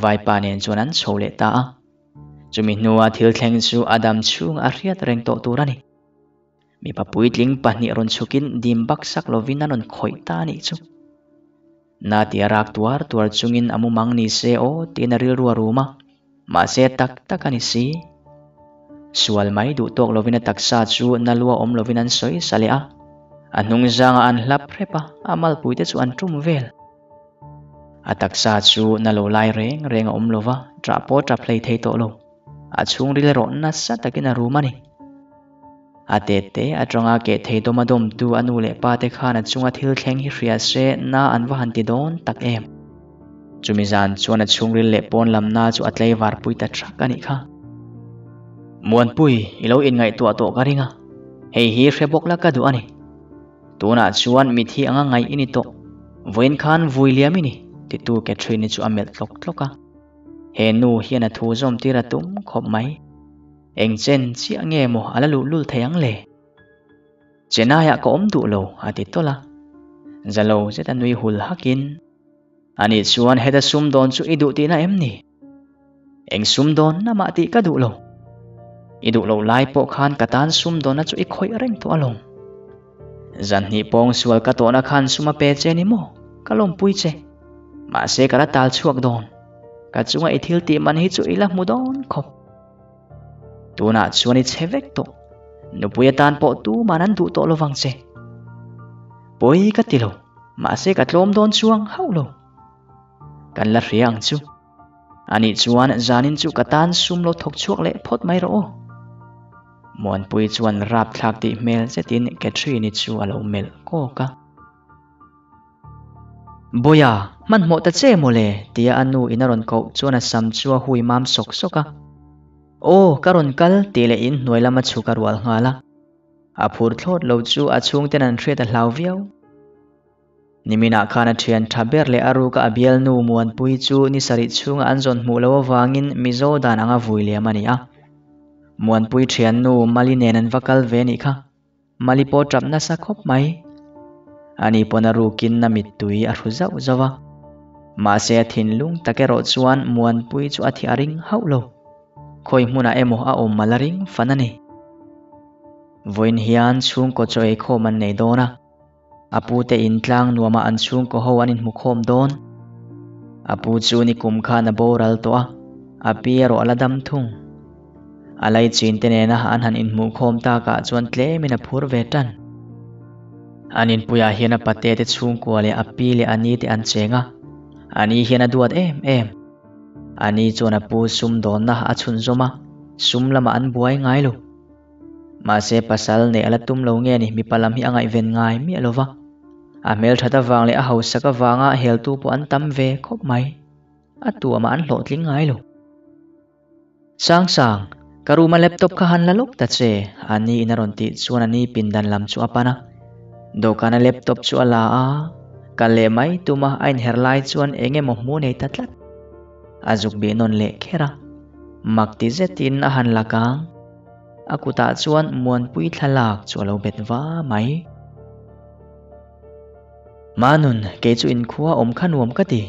Vaipa nen chuan an chho leh ta a, chumi hnua thil thleng chu a dam chhung a hriat reng tawh tur a ni. Mipa puitling pahnih rawn chhukin dim bak sak lovin a rawn khawih ta a nih chu. Na tia rak tuar tuar chungin a mumang ni se aw tiin a rilru a rum a, mahse tak tak a ni si. Sual mai duh tawk lovin a taksa chu na lua awm lovin an sawi sa leh a, a hnung zangah an hlap hrep a, a malpuite chu an tum vel. A taksa chu na lo lai reng reng a awm lova, ṭah pawh ṭap hlei thei tawh lo. A chhungril erawh nasa takin a rum a ni. A tete atanga keh thei dawm a dawmtu a nu leh pa te khan a chunga thil thleng hi hria se na an va han ti dawn tak em. Chumi zan chuan a chhungril leh pawn lam na chu a tlaivar pui ta thak a nih kha. Muanpui, i lo inngaihtuah tawh ka ring a, hei hi hre bawk la ka duh a ni. Tunah chuan mithi anga ngaih i ni tawh, vawiin khan vui liam i ni, titu Catherine-i chu a melh tlawk tlawk a. He nu hian a thu zawm tir a tum khawp mai. Eng chen chiah nge maw a la luh lul thei ang le? Chennai-ah ka awm duh lo, a ti tawlh a. Zalo zet a nui hul hakin, Ani chuan heta sumdawn chu i duh tihna em ni? Eng sumdawn na mah tih ka duh lo. I duh loh lai pawh khan ka tan sumdawnna chu i khawih reng tawh alawm. Zanhnih pawng sual ka tawhna khan sum a pe che ni maw? Ka lawmpui che. Mahse ka la tal chhuak dawn. Ka chunga i thil tih man hi chu i la hmu dawn khawp. Tunah chuan i chhe vek tawh. Nupui atan pawh tuman an duh tawh lovang che. Pawi ka ti lo, mahse ka tlawm dawn chuang hauh lo. Kan la hria ang chu. Anih chuan zanin chu ka tan sum lo thawk chhuak leh phawt mai rawh aw. Muanpui chuan rapthlak tih hmel zetin Catherine-i chu a lo melh kawk a. Bawia, hmanhmawh ta che mawle, tia a nu in a rawn koh chuan a sam chu a hui mam sawk sawk a. Aw, ka rawn kal, tih leh in hnuai lama chhuk a rual nghal a. A phur thlawt lo chu a chhungten an hriat a hlau viau. Niminah khan a thian tha ber leh a ruka a bialnu Muanpui chu ni sarih chhunga an zawn hmuh loh avangin Mizo dan anga vui liam a ni a. Muanpui thiannu Mali nen an va kal ve nih kha. Mali pawh tap nasa khawp mai. Ani pawn a rukin a mittui a hru zauh zauh a. Mahse a thinlung tak erawh chuan Muanpui chu a thi a ring hauh lo. Khawi hmunah emaw a awm mal a ring fan a ni. Vawiin hian chhungkaw chaw eikhawm an nei dawn a. A pute in tlang nuamah an chhungkaw ho an inhmukhawm dawn. A pu chu nikum khan a boral tawh a, a pi erawh a la dam thung. A laichin te nena an han inhmuhkhawm takah chuan tlemin a phur ve tan. An inpuiah hian a pate te chhungkua leh a pi leh a ni te an cheng a, a ni hian a duat em em. A ni chuan a pu sumdawnna a chhunzawm a, sum lamah an buai ngai lo. Mahse pasal neih a la tum lo nge ni mipa lam hi a ngaihven ngai miah lo va. A hmelthat avang leh a hausak avanga heltu pawh an tam ve khawp mai. A tuamah an hlawhtling ngai lo. Sangsang, ka room a laptop kha han la lawk ta che, a ni in a rawn tih chuan a ni pindan lam chu a pan a. Dawhkana laptop chu a la a, kal leh mai tuma a inher lai chuan eng emaw hmu nei ta tlat. A zuk bih nawn leh kher a. Mak ti zetin a han la kang. A kutah chuan Muanpui thlalak chu a lo bet va mai. Manun, kei chu inkhua awm kha nuam ka ti.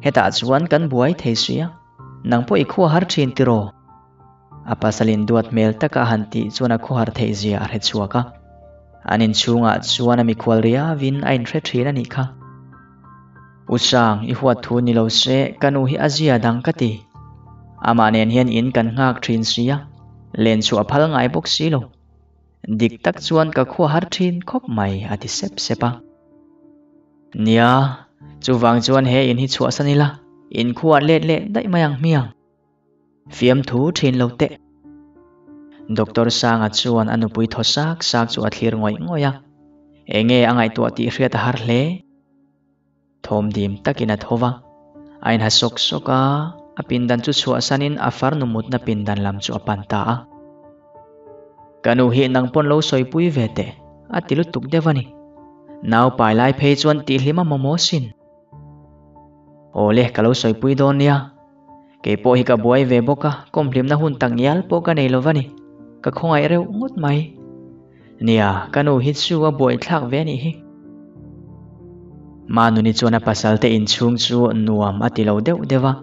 Hetah chuan kan buai thei sia, nang pawh i khua har thin tiraw? A pasalin duat hmel taka han tih chuan a khawhar theih zia a hre chhuak a. An inchhungah chuan a mikhual riauin a inhre thin a nih kha. U Sang, i huat thu ni lo se, ka nu hi a zia dang ka ti. Amah nen hian in kan nghak thin si a, len chhuah a phal ngai bawk si lo. Dik tak chuan ka khua har thin khawp mai, a ti sep sep a. Nia, chuvang chuan he in hi chhuahsan ila, in khuah let leh daih mai ang hmiang. Fiamthu thin lo teh. Doctor Sanga chuan a nupui thaw sak sak chu a thlir ngawih ngawih a, enge a ngaihtuah tih hriat a har hle. Thawm dim takin a tho va, a inha sawk sawk a, a pindan chu chhuahsanin a farnu mutna pindan lam chu a pan ta a. Ka nu hi nang pawn lo sawipui ve teh, a ti lutuk deuh a ni. Nau pai lai phei chuan tihhlim a mamawh sin. Awle, ka lo sawipui dawn nia. Kei pawh hi ka buai ve bawk a, kawmhlimna hun tak ngial pawh ka nei lo va ni. Ka khawngaih reuh ngawt mai. Nia, ka nu hi chu a buaithlak ve a nih hi. Manuni chuan a pasal te inchhung chu nuam a ti lo deuh deuh a.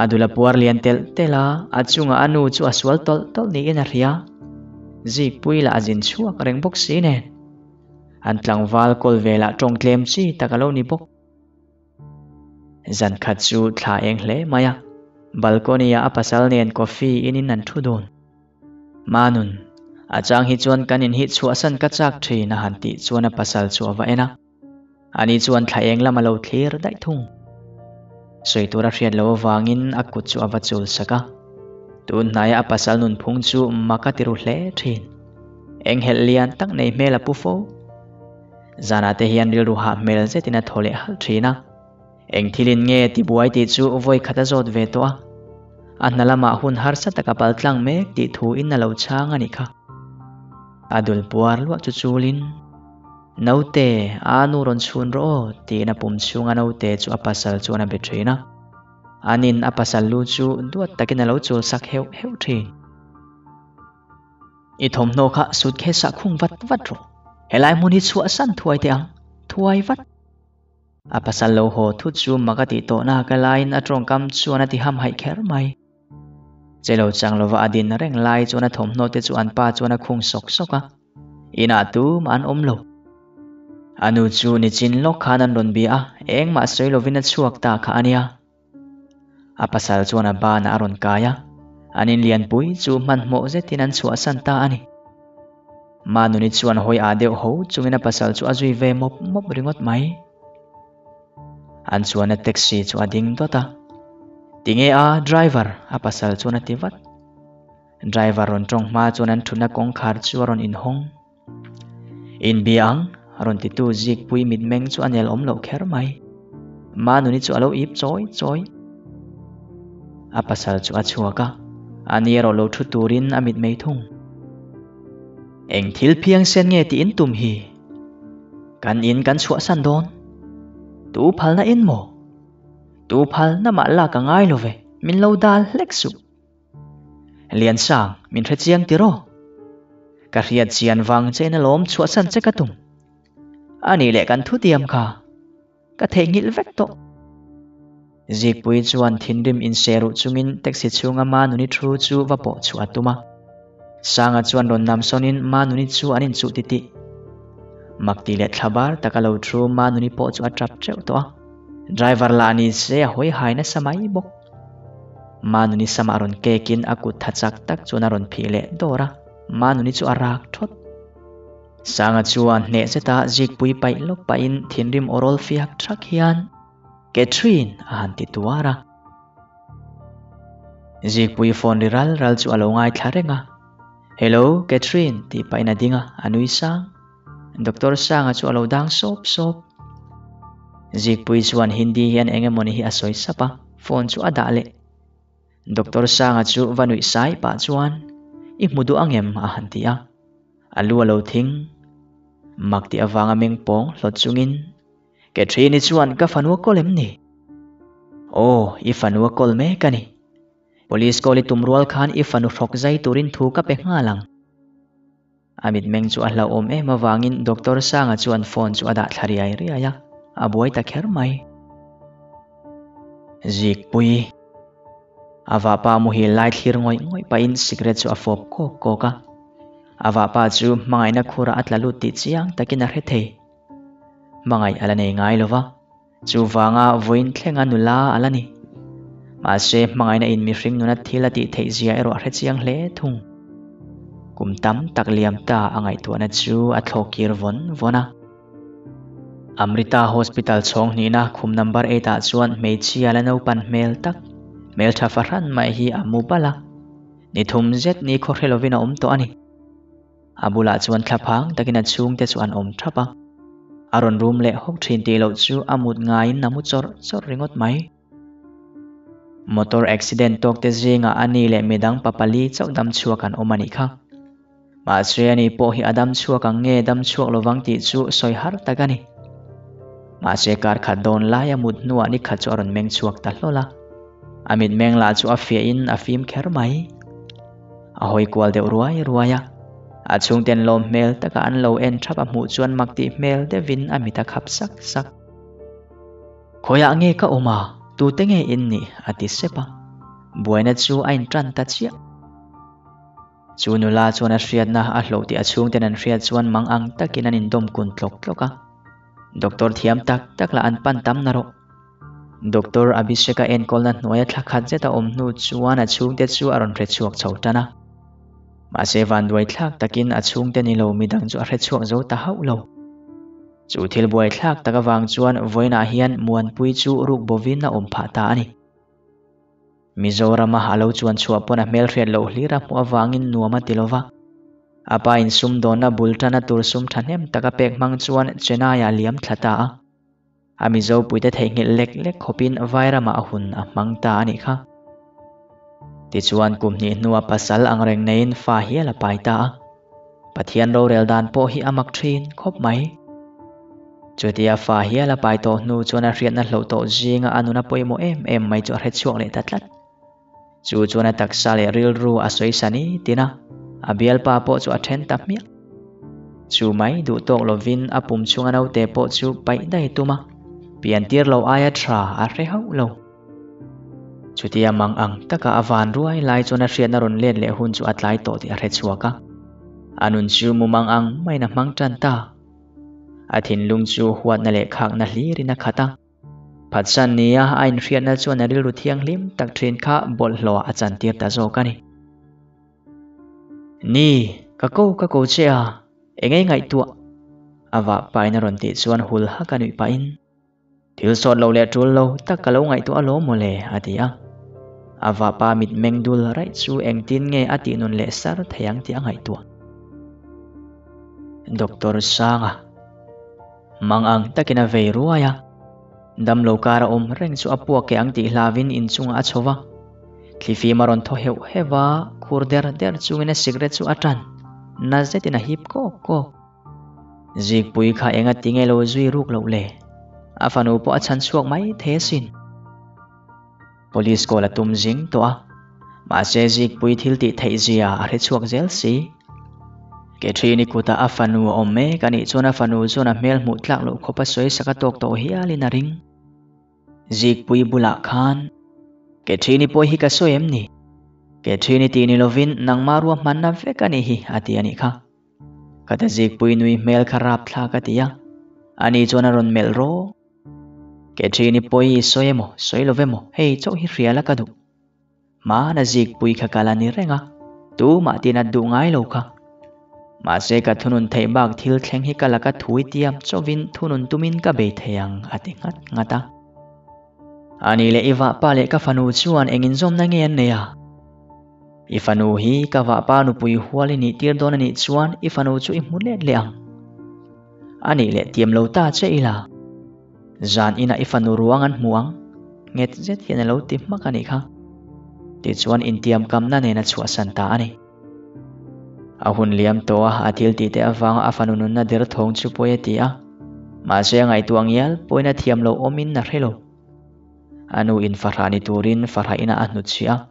A dul a puar lian telh telh a, a chungah a nu chu a sual tawlh tawlh niin a hria. Zikpui lah a zin chhuak reng bawk si nen. An tlangval kawl velah tawng tlem chi tak a lo ni bawk. Zan khat chu thla eng hle mai a, balcony ah a pasal nen coffee in in an thu dun. Manun, a chang hi chuan kan in hi chhuahsan ka chak thin a han tih chuan a pasal chu a va en a. Ani chuan thla eng lam a lo thlir daih thung. Sawi tur a hriat loh avangin a kut chu a va chul sak a. Tun hnaia a pasal nunphung chu mak a ti ru hle thin. Enghelh lian tak nei hmel a pu fo. Zanah te hian rilru hah hmel zetin a thaw leh halh thin a. Eng thilin nge tibuai tih chu vawi khat a zawt ve tawh a. A hna lamah hun harsa taka pal tlang mek tih thu in a lo chhang a nih kha. A dul puar luah chu chulin, Naute, a nu rawn chhun rawh aw, tiin a pum chhunga naute chu a pasal chuan a be thin a. Anin a pasal lu chu duat takin a lo chul sak heuh heuh thin. I thawmhnaw kha suitcase ah khung vat vat rawh. Helai hmun hi chhuahsan thuai teh ang, thuai vat. A pasal lo haw thut chu mak a tih tawhna ka laiin a tawngkam chuan a ti hamhaih kher mai. Che lo chang lova a din reng lai chuan a thawmhnaw te chu an pa chuan a khung sawk sawk a. Inah tumah an awm lo. A nu chu nichin lawk khan an rawn bia a, engmah sawi lovin a chhuak ta kha a nia. A pasal chuan a banah a rawn kai a, an inlianpui chu hmanhmawh zetin an chhuahsan ta a ni. Manuni chuan hawi ah deuh ho chungin a pasal chu a zui ve mawp mawp ringawt mai. An chuan a taxi chu a ding dawt a, Tinge a, driver? a pasal chuan a ti vat. Driver rawn tawng hma chuan an thutna kawngkhar chu a rawn inhawng. Inbia ang, rawn titu Zikpui mitmeng chu a nel awm loh kher mai. Manuni chu a lo ip chawi chawi. A pasal chu a chhuak a, ani erawh lo thu turin a mitmei thung. Eng thil phiang sen nge tih in tum hi? Kan in kan chhuahsan dawn. Tu phalna in maw? Tu phalna mah lak a ngai lo ve, min lo dal hlek suh. Liansang, min hre chiang tiraw? Ka hriat chian vang che in alawm chhuahsan che ka tum. A nih leh kan thutiam kha ka theihnghilh vek tawh. Zikpui chuan thinrim inseruh chungin taxi chhunga Manuni thu chu va pawh chhuah a tum a. Sanga chuan rawn namsawnin Manuni chu an inchuh titih. Makti leh thlabar taka lo thu Manuni pawh chu a tap teuh tawh a. Driver lah ni se a hawi hai nasa mai bawk. Manuni samah rawn kekin a kut tha chak tak chuan a rawn phih leh dawr a, Manuni chu a rak thawt. Sanga chuan hneh zeta zikpui paih lawk pahin thinrim aw rawl fiak thak hian, Catherine! a han ti tuar a. Zikpui phone ri ral ral chu a lo ngaithla reng a, Hello, Catherine! tih pahin a ding a, a nui sang. Doctor Sanga chu a lo dang sawp sawp. Zikpui chuan Hindi hian eng emawni hi a sawi sap a, phone chu a dah leh. Doctor Sanga chu va nuih sai pah chuan, I hmu duh ang em? a han ti a. A lu a lo thing. Mak tih avanga meng pawng hlawt chungin, Catherine-i chuan ka fanu a kawl em ni? Aw, i fanu a kawl mek a ni. Police call i tum rual khan i fanu hrawk zai turin thu ka pe nghal ang. A mitmeng chu a hlauhawm em avangin Doctor Sanga chuan phone chu a dah thla riai riai a, a buai ta kher mai. Zikpui. A vahpa muhil lai thlir ngawih ngawih pahin cigarette chu a fawp kawk kawk a. A vahpa chu hmangaihna khurah a tla lut tih chiang takin a hre thei. Hmangaih a la nei ngai lo va. Chuvanga vawiin thlenga nula a la ni. Mahse, hmangaihna in mihring nuna thil a tih theih zia erawh a hre chiang hle thung. Kum tam tak liam ta a ngaihtuahna chu a thlawk kir vawn vawn a. Amrita Hospital chhawng hnihna khum number eight ah chuan hmeichhia la naupan hmel tak, hmeltha fahran mai hi a mu balh a. Ni thum zet ni khaw hre lovin a awm tawh a ni. A bulah chuan thlaphang takin a chhungte chu an awm thap a. A rawn rum leh hawk thin tih loh chu a mut ngaiin a mu chawrh chawrh ringawt mai. Motor accident tawk te zingah a ni leh midang pa pali chauh dam chhuak an awm a nih kha. Mahse a ni pawh hi a dam chhuak ang nge dam chhuak lovang tih chu sawi har tak a ni. Mahse kar khat dawn lai a mut hnuah ni khat chu a rawn meng chhuak ta hlawl a. A mitmeng lah chu a fiahin a fim kher mai. A hawi kual deuh ruai ruai a. A chhungten lawm hmel taka an lo en thap a hmuh chuan mak tih hmel deuhin a mit a khap sak sak. Khawiah nge ka awm a, tute nge in nih? a ti sep a. Buaina chu a intan ta chiah. Chu nula chuan a hriatna a hlauh tih a chhungten an hriat chuan mang ang takin an indawm kun tlawk tlawk a. Doctor thiam tak tak lah an pan tam na rawh. Doctor Abhishek-a enkawlna hnuaia thla khat zet a awm hnu chuan a chhungte chu a rawn hre chhuak chho tan a. Mahse vanduai thlak takin a chhungte ni lo midang chu a hre chhuak zo ta hauh lo. Chu thil buai thlak tak avang chuan vawiinah hian Muanpui chu ruk bovin a awm phah ta a ni. Mizorama a lo chuan chhuah pawn a hmelhriat loh hlir a hmuh avangin nuam a ti lo va. A pa in sumdawnna bul tana tur sum thahnem tak a pek hmang chuan Chennai-ah liam thla ta a. A Mizo puite theihnghilh lek lek khawpin Vairamah a hun a hmang ta a nih kha. Tichuan kum hnih hnua pasal angreng neiin fa hial a pai ta a. Pathian rorel dan pawh hi a mak thin khawp mai. Chutia fa hial a pai tawh hnu chuan a hriatna hloh tawh zinga a nuna pawimawh em em mai chu a hre chhuak leh ta tlat. Chu chuan a taksa leh rilru a sawi sa ni tin a, a bialpa pawh chu a then ta hmiah. Chu mai duh tawk lovin a pum chhunga naute pawh chu paih daih tum a, pian tir lo aia tha a hre hauh lo. Chutia mang ang taka a van ruai lai chuan a hriatna rawn let leh hun chu a tlai tawh tih a hre chhuak a. A nun chu mumang ang maiin a hmang tan ta. A thinlung chu huatna leh khakna hlirin a khat a. Phatsan nia a inhriatna chuan a rilru thianghlim tak thin kha bawlhhlawh a chantir ta zawk a ni. Ni, ka ko ka ko che a, engei ngaihtuah? A vah pain a rawn tih chuan hul hak a nuih pahin. Thil sawt lo leh tul lo tak ka lo ngaihtuah alawm mawle, a ti a. A vapa mitmeng dul raih chu engtin nge a tih nun leh sar thei ang tih a ngaihtuah. Doctor Sanga mang ang takin a vei ruai a. Damlo kar a awm reng chu a puak ke ang tih hlavin inchungah a chho va. Thlifim a rawn thaw heuh heuh a, khur der der chungin a cigarette chu a tan. Na zetin a hip kawk kawk. Zikpui kha enga tinge lo zui ruk loh le? A fanu pawh a chhan chhuak mai thei asin. Police call a tum zing tawh a, mahse Zikpui thil tih theih zia a hre chhuak zel si. Catherine-i kutah a fanu a awm mek a nih chuan a fanu chuan a hmel hmuh tlak loh khawp a sawi sak a tawk tawh hialin a ring. Zikpui bulah khan, Catherine-i pawh hi ka sawi em ni? Catherine-i tih ni lovin nangmah ruahmanna vek a nih hi a ti a nih kha. Ka ta Zikpui nui hmel kha rapthlak a ti a, ani chuan a rawn melh rawh. Catherine-i pawh hi sawi emaw, sawi lo emaw, hei chauh hi hria la ka duh. Hmana Zikpui kha ka la ni reng a, tumah tin a duh ngai lo kha. Mahse ka thunun theih bak thil thleng hi ka laka thui tiam chauhin thunun tumin ka bei thei ang a ti nghat nghat a. Ani leh i vahpa leh ka fanu chuan eng inzawmna nge an nei a? I fanu hi ka vahpa nupui hual i nih tir dawn a nih chuan i fanu chu i hmu let leh ang. A nih leh tiam lo ta che ila. Zan inah i fanu ruang an hmu ang. Nghet zet hian a lo ti hmak a nih kha. Tichuan intiam kamna nen a chhuahsan ta a ni. A hun liam tawh a, a thil tih te avanga a fanu nunna der thawng chu pawi a ti a. Mahse a ngaihtuah ngial pawhin a thiam lo awmin a hre lo. A nu in fahrah ni turin fahrah inah a hnutchhiah a.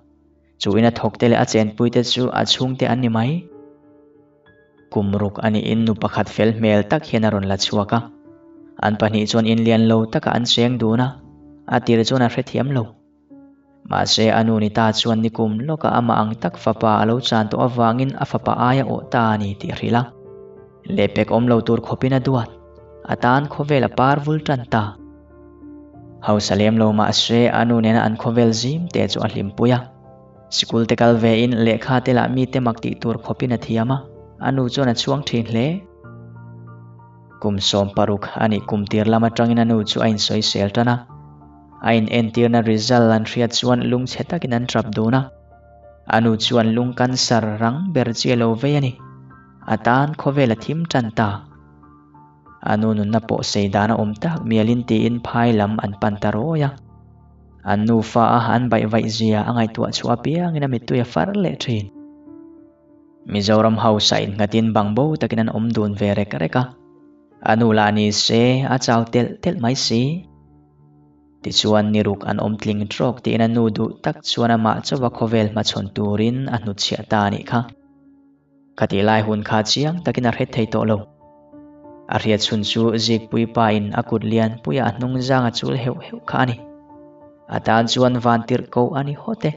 Chu ina thawkte leh a chenpuite chu a chhungte an ni mai. Kum ruk a niin nu pakhat fel hmel tak hian a rawn la chhuak a. An pahnih chuan inlian lo takah an cheng dun a, a tir chuan a hrethiam lo. Mahse a nu ni ta chuan nikum lawkah amah ang tak fapa a lo chan tawh avangin a fapa aia awh ta a ni tih a hrilh a. Lehpek awm lo tur khawpin a duat. A tan khawvel a par vul tan ta. Hausa lem lo mah se a nu nena an khawvel zim te chu a hlimpui a. Sikul te kal ve in lehkha te lah mite mak tih tur khawpin a thiam a, a nu chuan a chhuang thin hle. Kum 16 a nih kum tir lam atangin a nu chu a insawisel tan a. A inentirna result an hriat chuan lungchhe takin an tap dun a. A nu chuan lung cancer rang ber chi a lo vei a ni. A tan khawvel a thim tan ta. A nu nunna pawh sei dan a awm tak mialin tiin phai lam an pan ta rawi a. An nufa a an baih vaih zia a ngaihtuah chhuah apiangin a mittui a far leh thin. Mizoram hausa innghatin bang bo takin an awm dun ve rek rek a. A nu lah ni se a chau telh telh mai si. Tichuan ni ruk an awm tling trawk tiin a nu duh tak chuan amah chauha khawvel hmachhawn turin a hnutchhiah ta a nih kha. Khatih lai hun kha chiang takin a hret thei tawh lo. A hriat chhun chu Zikpui pa in a kut lian puia a hnung zang a chul heuh heuh kha a ni. A tan chuan van tirh ko a ni hawt e.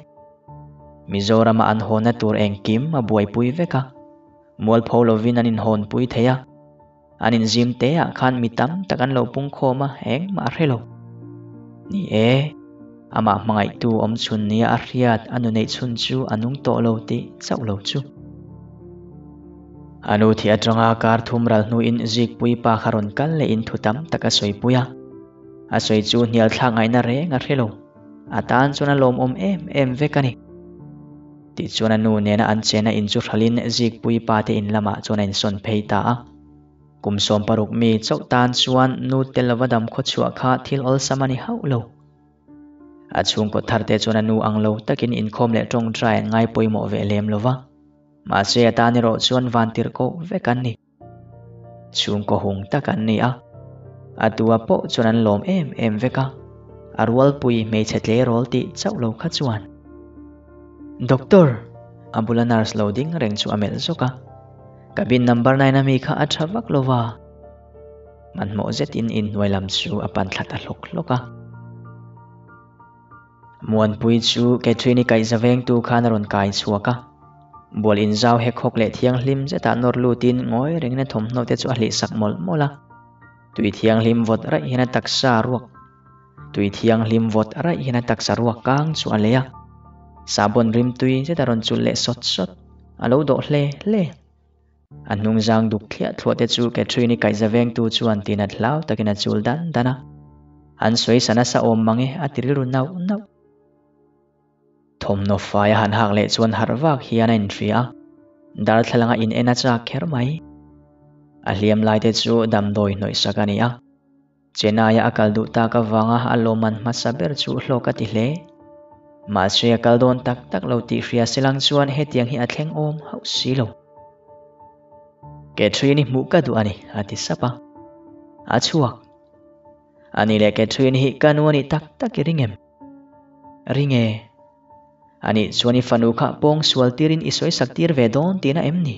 Mizorama an hawnna tur engkim a buaipui vek a. Mualpho lovin an inhawnpui thei a. An inzim te ah khan mi tam tak an lo pungkhawm a, engmah a hre lo. Ni e, amah hmangaihtu awm chhun nia a hriat a nu neih chhun chu a nung tawh lo tih chauh lo chu. A nu thih atanga kar thum ral hnuin Zikpui pa kha rawn kal leh in thu tam tak a sawipui a. A sawi chu hnial thlak ngaihna reng a hre lo. A tan chuan a lawmawm em em vek a ni. Tichuan a nu nena an chena in chu hralin Zikpui pa te in lamah chuan a insawn phei ta a. Kum 16 mi chauh tan chuan nu tel lova dam khawchhuah kha thil awlsam a ni hauh lo. A chhungkaw thar te chuan a nu ang lo takin inkhawm leh tawngtai an ngai pawimawh ve lem lo va. Mahse a tan erawh chuan vantirh koh vek an ni. Chhungkaw hung tak an ni a, a tua pawh chuan an lawm em em vek a, a rualpui hmeichhe tleirawl tih chauh lo kha chuan. Doctor! A bula nurse lo ding reng chu a melh zawk a, cabin number 9 ami kha a tha vak lo va. Hmanhmawh zetin inhnuai lam chu a pan thla ta hlawk hlawk a. Muanpui chu Catherine-i kaihza vengtu khan a rawn kai chhuak a. Bual inzau hek hawk leh thianghlim zetah nawr lutin ngawi rengin a thawmhnaw te chu a hlih sak mawlh mawlh a. Tui thianghlim vawt raih hian a taksa ruak Tui thianghlim vawt raih hian a taksa ruak kang chu a lei a. Sahbawn rimtui zet a rawn chulh leh sawt sawt. A lo dawh hle hle. A hnungzang duk thliah thluah te chu Catherine-i kaihza vengtu chuan tinat hlau takin a chul dan dan a. An sawi sa nasa awm mang e a ti rilru nauh nauh. Thawmhnaw fai a han hak leh chuan harh vak hian a inhria a, darthlalanga in en a chak kher mai. A hliam lai te chu damdawi hnawih sak a ni a. Chennai-a a kal duh tak avanga a lawmman hmasa ber chu hlawk a ti hle. Mahse a kal dawn tak tak lo tih hria selang chuan hetiang hi a thleng awm hauh si lo. Catherine-i hmuh ka duh a ni, a ti sap a. A chhuak. Ani leh Catherine hi ka nu a nih tak tak i ring em? Ring e. Anih chuan i fanu kha pawng sual tirin i sawi sak tir ve dawn tihna em ni?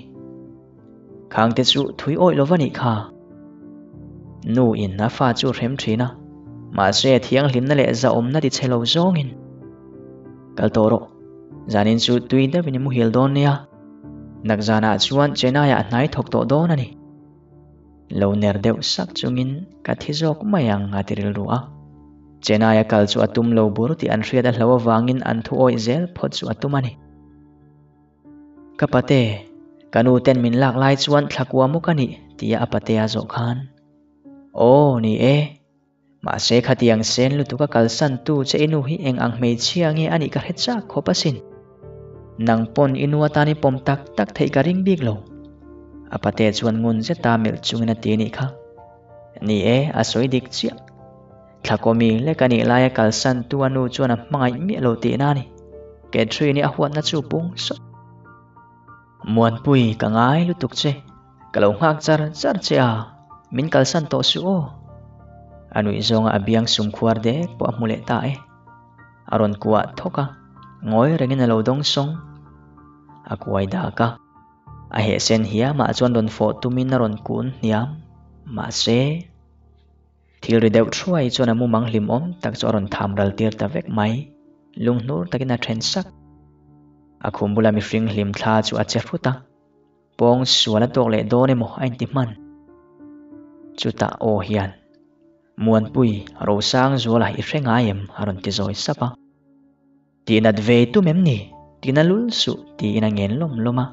Khangte chu thui awih lova nih kha. Nu in a fa chu hrem thin a, mahse thianghlimna leh zahawmna ti chhe lo zawngin. Kal tawh rawh, zanin chu tui deuhin i muhil dawn nia. Nakzanah chuan Chennai ah hnai thawk tawh dawn a ni. Lo ner deuh sak chungin ka thi zawk mai ang a ti rilru a. Chennai a kal chu a tum lo bur tih an hriat a hlo avangin an thu awih zel phawt chu a tum a ni. Ka pate, ka nu ten min lak lai chuan thlakua maw ka nih tia a pate a zawh khan. Aw, ni e. Mahse khatiang sen lutuk a kalsan tu che i nu hi eng ang hmeichhia nge a nih ka hre chak khawp asin. Nang pawn i nu atan i pawm tak tak theih ka ring bik lo. A pate chuan ngun zeta melh chungin a ti nih kha. Ni e, a sawi dik chiah. Thlakawmi lek a nih laia kalsan tu a nu chuan a hmangaih miah lo tihna a ni. Catherine-i a huatna chu pung sawt. Muanpui, ka ngai lutuk che. Ka lo nghak char char che a, min kalsan tawh suh aw. A nuih zawnga a biang sum khuar dek pawh a hmu leh ta e. A rawn kuah thawk a, ngawi rengin a lo dawng sawng. A kuai dak a, a hehsen hiamah chuan rawn fawh tumin a rawn kun hniam. Mahse. Thil ri deuh thuai chuan a mumang hlimawm tak chu a rawn tham ral tir ta vek mai. Lunghnur takin a then sak. A khum bula mihring hlim thla chu a che hrut a. Pawng sual a tawk leh dawn emaw a inti hman. Chutah aw hian. Muanpui, Rosangzuala i hre ngai em? a rawn ti zawi sap a. Tihnat ve tum em ni? Tina lul suh tiin a ngen lawm lawm a.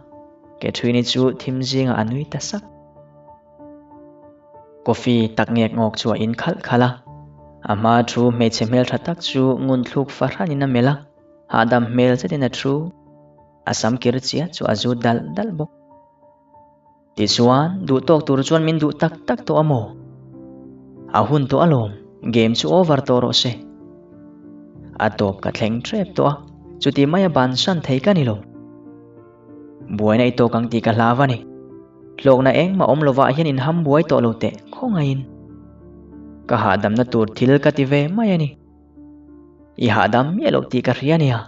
Catherine-i chu thim zingah a nui ta sak. Coffee tak ngek ngawk chu a in khalh khalh a. A hma thu hmeichhe hmeltha tak chu ngunthluk fahranin a melh a, hahdam hmel zetin a thu. A sam kir chiah chu a zut dalh dalh bawk. Tichuan, duh tawk tur chuan min duh tak tak tawh a maw? A hun tawh alawm, game chu over tawh rawh se. A tawp ka thleng tep tawh a, chuti maia bansan thei ka ni lo. Buaina i tawk ang tih ka hlau a ni. Hlawkna engmah awm lovah hian inham buai tawh lo teh khawngaihin. Ka hahdamna tur thil ka ti ve mai a ni. I hahdam miah loh tih ka hria a nia.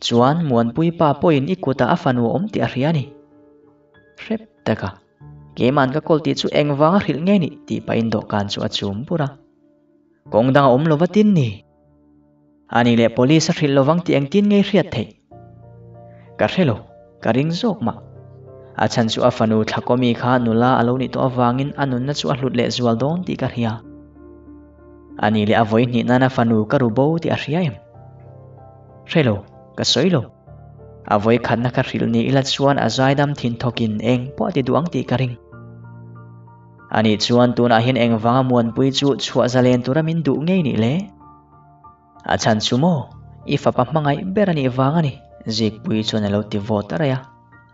Chuan Muanpui pa pawhin i kutah a fanu a awm tih a hria a ni. Hrep tak a, keima'n ka kawl tih chu engvang a hrilh nge nih tih pahin dawhkan chu a chum bur a. Kawng dang a awm lova tin ni. Ani leh police a hrilh lovang tih engtin nge i hriat theih? Ka hre lo, ka ring zawk mah. A chhan chu a fanu Thlakawmi kha nula a lo nih tawh avangin a nunna chu a hlut leh zual dawn tih ka hria. Ani leh a vawi hnih nana fanu ka ru bo tih a hria em? Hre lo, ka sawi lo. A vawi khatna ka hrilh ni ila chuan a zaidam thin thawkin eng pawh a ti duh ang tih ka ring. Ani chuan tunah hian engvanga Muanpui chu chhuah zalen tura min duh ngei nih le? A chhan chu maw, i fapa hmangaih ber a nih vang a ni, Zikpuii chuan a lo ti vawt a raih a,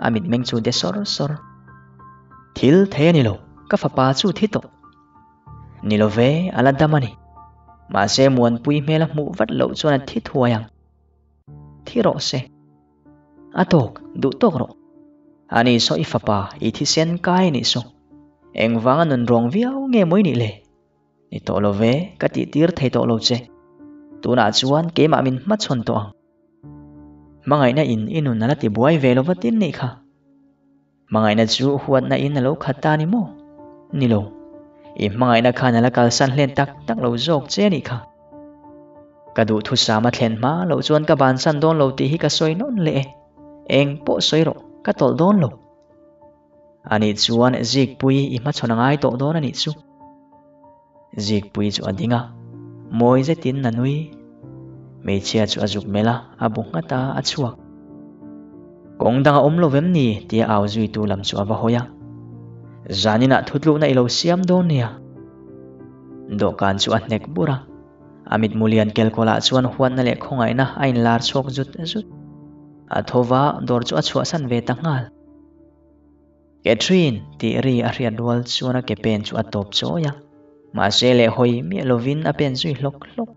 a mitmeng chu de sawr sawr. Thil thei a ni lo, ka fapa chu thi tawh. Ni lo ve, a la dam a ni. Mahse Muanpui hmel a hmuh vat loh chuan a thi thuai ang. Thi rawh se. A tawk, duh tawk rawh. Ani saw i fapa, i thisen kai a nih saw. Engvanga nun rawng viau nge maw i nih le? Ni tawh lo ve, ka tih tir thei tawh lo che. Tunah chuan keimah min hmachhawn tawh ang. Hmangaihna in i nun a la ti buai ve lo va tin nih kha. Hmangaihna chu huatna in a lo khat ta ni maw? Ni lo. I hmangaihna khan a la kalsan hlen tak tak lo zawk che a nih kha. Ka duhthusam a thlen hma loh chuan ka bansan dawn lo tih hi ka sawi nawn leh e. Eng pawh sawi rawh, ka tawlh dawn lo. Ani chuan Zikpuii i hmachhawn a ngai tawh dawn a nih chu. Zikpuii chu a ding a, mawi zetin a nui. Hmeichhia chu a zuk melh a, a bu nghat a, a chhuak. Kawng dang a awm lo vem ni? tia au zuitu lam chu a va hawi a. Zaninah thutlukna i lo siam dawn nia. Dawhkan chu a hnek bur a, a mitmu lian kelkawlah chuan huatna leh khawngaihna a inlar chhuak zut zut. A tho va, dawr chu a chhuahsan ve ta nghal. Catherine! tih ri a hriat rual chuan a ke pen chu a tawp chawi a, mahse leh hawi miah lovin a pen zui hlawk hlawk.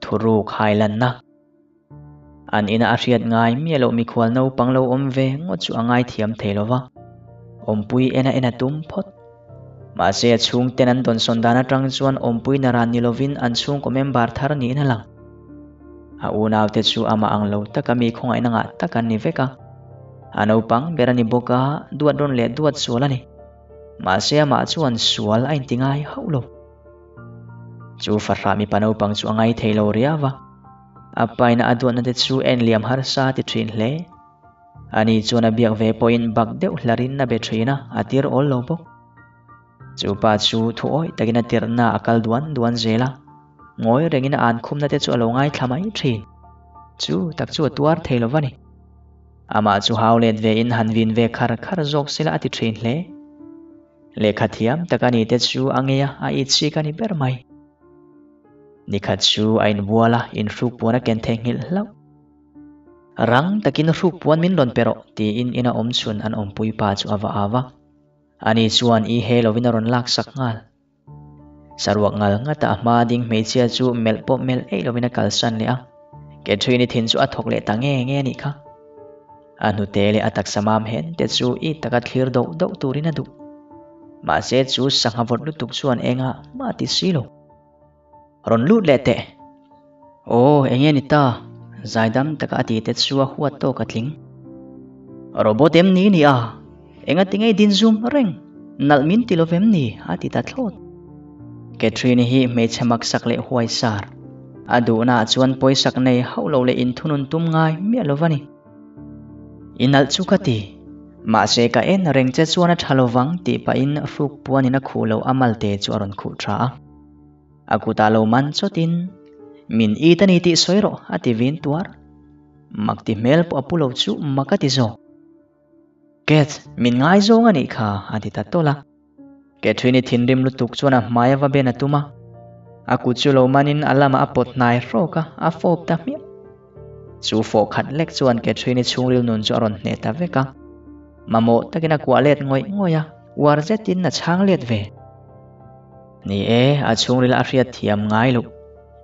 Thuruk hailanna. An ina a hriat ngai miah loh mikhual naupang lo awm ve ngawt chu a ngaithiam thei lo va, awmpui en a en a tum phawt. Mahse a chhungten an dawnsawn dan atang chuan awmpui naran ni lovin an chhungkaw member thar niin a lang. A unaute chu amah ang lo taka mi khawngaihna ngah tak an ni vek a. A naupang ber a ni bawk a, duat rawn leh duat sual a ni. Mahse amah chuan sual a inti ngai hauh lo. Chu fahrah mipa naupang chu a ngai thei lo riau a. A paina a duatna te chu en liam harsa a ti thin hle. Ani chuan a biak ve pawhin bak deuh hlarin a be thin a, a tir awl lo bawk. Chu pa chu thu awih takin a tirhna a kal duan duan zel a. Ngawi rengin a an khumna te chu a lo ngaithla mai thin. Chu tak chu a tuar thei lo va ni. Amah chu hau let ve in han vin ve khar khar zawk sela a ti thin hle. Lehkha thiam tak a ni te chu a ngei a, a itsik a ni ber mai. Nikhat chu a inbual a, inhruk puan a ken theihnghilh hlauh. Rang takin hruk puan min rawn pe rawh tiin ina awm chhun an awmpui pa chu a va au a. Ani chuan i he lovin a rawn laksak nghal. Saruak ngal ngata a hma ding hmeichhia chu melh pawh melh eih lovin a kalsan leh a, Catherine-i thin chu a thawk leh ta nge nge a nih kha. A hnute leh a taksa mam hen te chu i taka thlir doh doh turin a duh. Mahse chu sangha vawt lutuk chuan engah mah a ti si lo. Rawn lut leh teh! Aw, enge ni ta? Zaidam taka a tih te chu a huat tawk a tling. Robot em ni ni a? Engati ngei din zum reng? Nalh min ti lovem ni? a ti ta thlawt. Catherine hi hmeichhe maksak leh huaisar. A duhnaah chuan pawisak nei hauh lo leh inthunun tum ngai miah lo va ni. I nalh chu ka ti. Mahse ka en reng che chuan a tha lovang tih pahin hruk puanin a khuh loh a malte chu a rawn khuh tha a. A kutah lo man chawtin, Min it a ni tih sawi rawh a ti vin tuar. Mak ti hmel pawh a pu lo chu mak a ti zawk. Cat, min ngaizawng a nih kha a ti ta tawlh a. Catherine-i thinrim lutuk chuan a hmai a va ben a tum a. A kut chu lo manin a lamah a pawt hnai hrawk a, a fawp ta hmiah. Chu fawh khat lek chuan Catherine-i chhungril nun chu a rawn hneh ta vek a. Mamawh takin a kuah let ngawih ngawih a, uar zetin a chhang let ve. Ni e, a chhungril a hriat thiam ngai loh.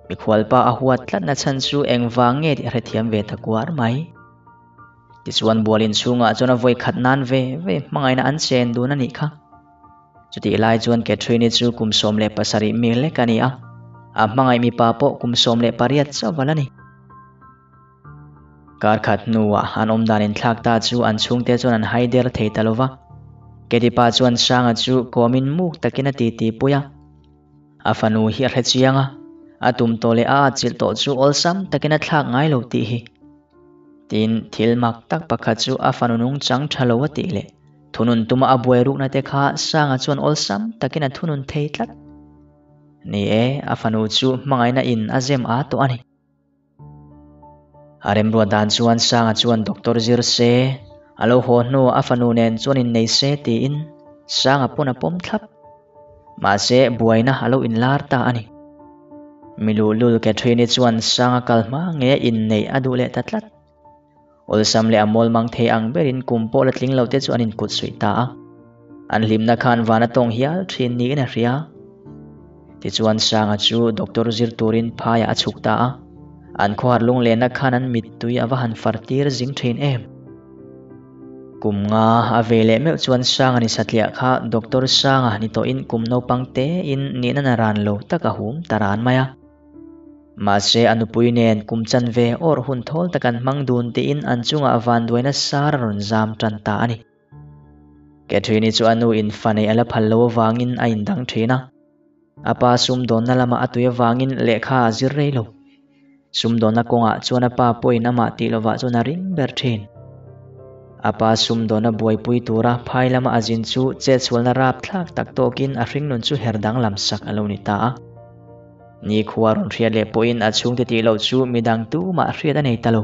Mikhualpa a huat tlatna chhan chu engvang nge tih a hrethiam ve ta kuar mai. Tichuan bual inchhungah chuan a vawi khat nan ve ve hmangaihna an chen dun a nih kha. Chutih lai chuan Catherine-i chu kum 17 mi lek a ni a, a hmangaih mipa pawh kum 18 chauh a ni. Kar khat hnuah an awm dan inthlak ta chu an chhungte chuan an hai der thei ta lo va. Katie pa chuan Sanga chu kawmin muk takin a titi pui a. A fanu hi a hre chiang a, a tum tawh leh a atchilh tawh chu awlsam takin a thlak ngai lo tih hi. Tin, thil mak tak pakhat chu a fanu nungchang tha lo a tih leh thunun tuma a buai rukna te kha Sanga chuan awlsam takin a thunun thei tlat. Ni e, a fanu chu hmangaihna in a zem a tawh a ni. A remruat dan chuan Sanga chuan doctor zir se, a lo haw hnuah a fanu nen chuan innei se tiin Sanga pawn a pawm thlap. Mahse, buaina a lo inlar ta a ni. Miluhlul Catherine-i chuan Sanga kal hma nge inneih a duh leh ta tlat. Awlsam leh a mawl mang thei ang berin kum pawh la tling lo te chu an inkut suih ta a. An hlimna khan van a tawng hial thin niin a hria. Tichuan Sanga chu doctor zir turin phaiah a chhuk ta a. An khawhar lunglenna khan an mittui a va han far tir zing thin em. Kum nga a ve leh meuh chuan Sanga ni satliah kha Doctor Sanga ni tawhin kum naupang tein nihna na ran lo tak a hum ta ran mai a. Mahse a nupui nen kum chanve awrh hun thawl tak an hmang dun tiin an chungah vanduaina sar a rawn zam tan ta a ni. Catherine-i chu a nu in fa neih a la phal lo avangin a indang thin a. A pa sumdawnna lamah a tui avangin lehkha a zir rei lo. Sumdawnna kawngah chuan a pa pawhin amah tih lovah chuan a ring ber thin. A pa sumdawnna buaipui tura phai lama a zin chu chetsualna rapthlak tak tawkin a hringnun chu her danglam sak a lo ni ta a. Nikhua rawn hriat leh pawhin a chhungte tih loh chu midang tumah hriat a nei ta lo.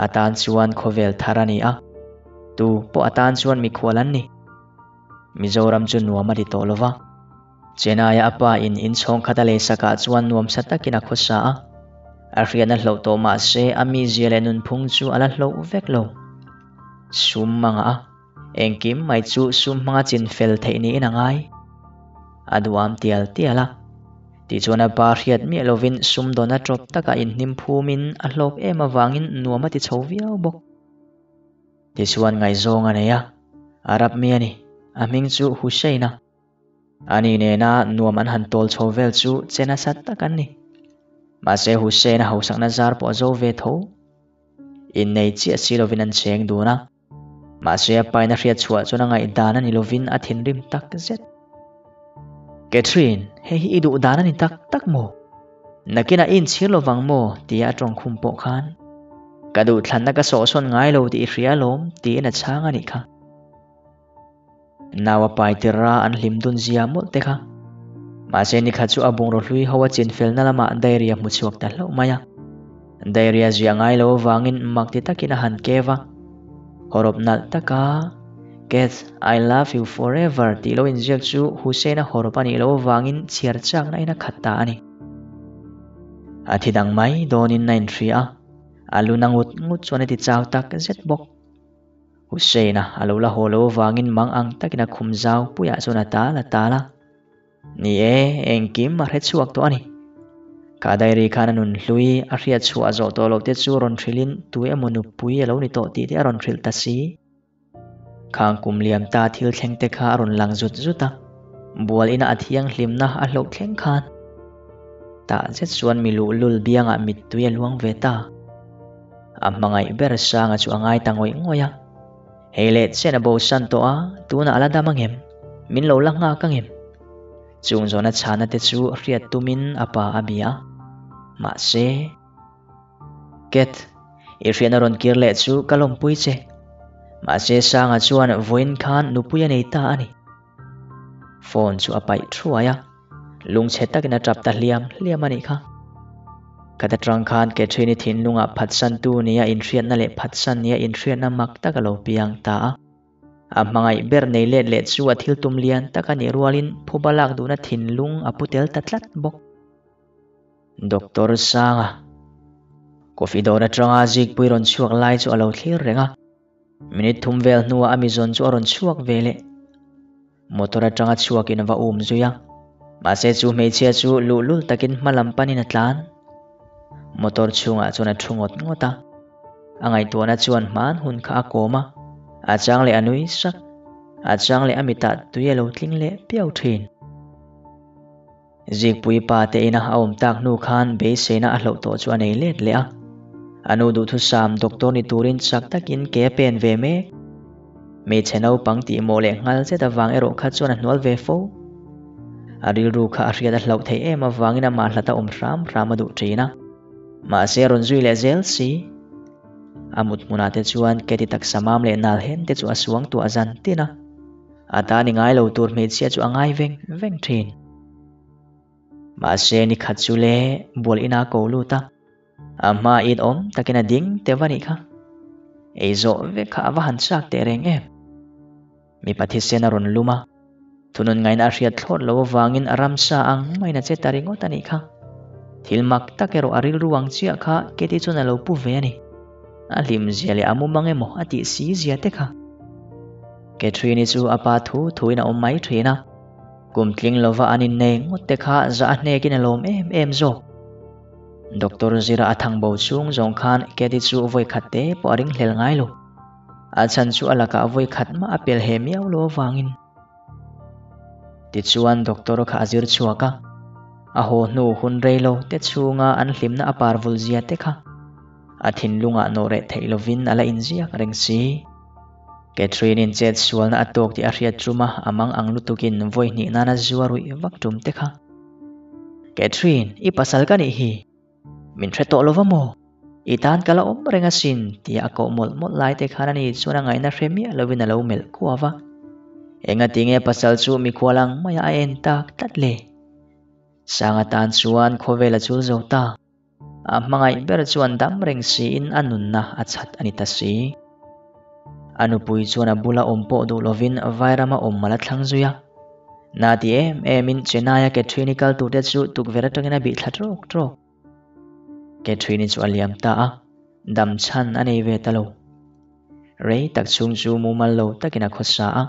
A tan chuan khawvel thar a ni a, tu pawh a tan chuan mikhual an ni. Mizoram chu nuam a ti tawh lo va. Chennai-a a pa in inchhawng khat a leisakah chuan nuamsa takin a khawsa a. A hriatna hloh tawh mah se a mizia leh nunphung chu a la hloh vek lo. Sum hmangah a engkim mai chu sum hmanga chin fel theih niin a ngai. A duham tial tial a. Tichuan a pa hriat miah lovin sumdawn a tawp takah inhnim phumin a hlawk em avangin nuam a ti chho viau bawk. Tichuan ngaihzawng a nei a, Arab mi a ni, a hming chu Hussein a. Ani nena nuam an han tawl chho vel chu che nasa tak an ni. Mahse Hussein a hausakna zar pawh a zo ve tho. Innei chiah si lovin an cheng dun a. Mahse a pain a hriat chhuah chuan a ngaihdan a ni lovin a thinrim tak zet. Catherine, hei hi i duh dan a ni tak tak maw? Nakinah i inchhir lovang maw? tia a tawngkhum pawh khan, Ka duhthlanna ka sawhsawn ngai lo tih i hria alawm, tiin a chhang a nih kha. Nau a pai tirh a an hlim dun zia mawlh te kha. Mahse nikhat chu a bungraw hlui ho a chinfelna lamah diary a hmu chhuak ta hlauh mai a. Diary a ziah ngai lo avangin mak ti takin a han kev a. Hawrawp nalh taka Kath, I love you forever tih lo inziak chu Hussein-a hawrawp a nih loh avangin chhiar chakna in a khat ta a ni. A thi dang mai dawnin a inhria a, a lu na ngut ngut chuan a ti chau tak zet bawk. Hussein-a a lo la haw loh avangin mang ang takin a khum zau puiah chuan a tal a tal a. Ni e, engkim a hre chhuak tawh a ni. Ka diary khan a nun hlui a hriat chhuah zawh tawh loh te chu rawn hrilhin tu emaw nupui a lo ni tawh tih te a rawn hrilh ta si. Khang kum liam ta thil thleng te kha a rawn lang zut zut a, bual ina a thianghlimna a hloh thleng khan. Tah zet chuan mi luhlul biangah mittui a luang ve ta. A hmangaih ber Sanga chu a ngai ta ngawih ngawih a. Hei leh chen a bosan tawh a, tunah a la dam angem? Min lo la nghak angem? Chung zawhna chhana te chu hriat tumin a pa a bia a. Mahse, Cat, i hriatna rawn kir leh chu ka lawmpui che. Mahse Sanga chuan vawiin khan nupui a nei ta a ni. Phone chu a paih thuai a, lungchhe takin a tap ta hliam hliam a nih kha. Khat atang khan Catherine-i thinlungah phatsantu nia inhriatna leh phatsan nia inhriatna mak tak a lo piang ta a. A hmangaih ber nei let leh chu a thil tum lian tak a nih rualin phuba lak duhna thinlung a pu tel ta tlat bawk. Doctor Sanga coffee dawr atanga zikpui rawn chhuak lai chu a lo thlir reng a. Minute thum vel hnuah a mizawn chu a rawn chhuak ve leh. Motor atanga chhuakin a va um zui a. Mahse chu hmeichhia chu luhlul takin hma lam panin a tlan. Motor chhungah chuan a thu ngawt ngawt a. A ngaihtuahna chuan hman hun kha a kawm a, a chang leh a nui sak, a chang leh a mitah tui a lo tling leh piau thin. Zikpui pa te ina a awm tak hnu khan beiseina a hloh tawh chu a nei let leh a. A nu duhthusam doctor ni turin chak takin ke a pen ve mek. Hmeichhe naupang tih mawh leh nghal zet avang erawh kha chuan a hnual ve fo. A rilru kha a hriat a hlauh theih em avangin amah hlat a awm hram hram a duh thin a. Mahse a rawn zui leh zel si. A mut hmunah te chuan Katie taksa mam leh nal hen te chu a suang tuah zan tin a. A ta ni ngai lo tur hmeichhia chu a ngai veng veng thin. Mahse ni khat chu le bual ina ko lut a. A hma in awm takin a ding te va nih kha. Ei zawh vek kha a va han chak teh reng em. Mipa thisen a rawn lum a, thunun ngaihna a hriat thlawt lo avangin a ramsa ang maiin a che ta ringawt a nih kha. Thil mak tak erawh a rilru ang chiah kha Katie chuan a lo pu ve a ni. A hlim zia leh a mumang emaw a tih si zia te kha. Catherine-i chu a pa thu thuin a awm mai thin a, kum tling lova an innei ngawt te kha zah a hnekin a lawm em em zawk. Doctor zira a thang bo chhung zawng khan Katie chu vawi khat te pawh a ringhlel ngai lo. A chhan chu a lakah vawi khat mah a pel he miau lo avangin. Tichuan doctor kha a zir chhuak a, a haw hnu hun rei lo te chhunga an hlimna a par vul zia te kha a thinlungah nawh reh theih lovin a la inziak reng si. Catherine-in chet sualna a tawk tih a hriat tum a, a mang ang lutukin vawi hnih nana zua ruih vak tum te kha. Catherine, i pasal ka nih hi! Min hre tawh lova maw? I tan ka la awm reng asin, tia a koh mawlh mawlh lai te khan ani chuan a ngaihna hre miah lovin a lo melh kuau va. Engati nge pasal chu mikhual ang maia a en tak tlat le? Sanga tan chuan khawvel a chul zo ta. A hmangaih ber chuan dam reng siin a nunna a chhat a ni ta si. A nupui chuan a bula awm pawh duh lovin Vairama awm mal a thlang zui a. Na ti em em in Chennai a Catherine-i kal tur te chu tukverh atangin a bih thla trawk trawk. Catherine-i chu a liam ta a, dam chhan a nei ve ta lo. Rei tak chhung chu mumal lo takin a khawsa a,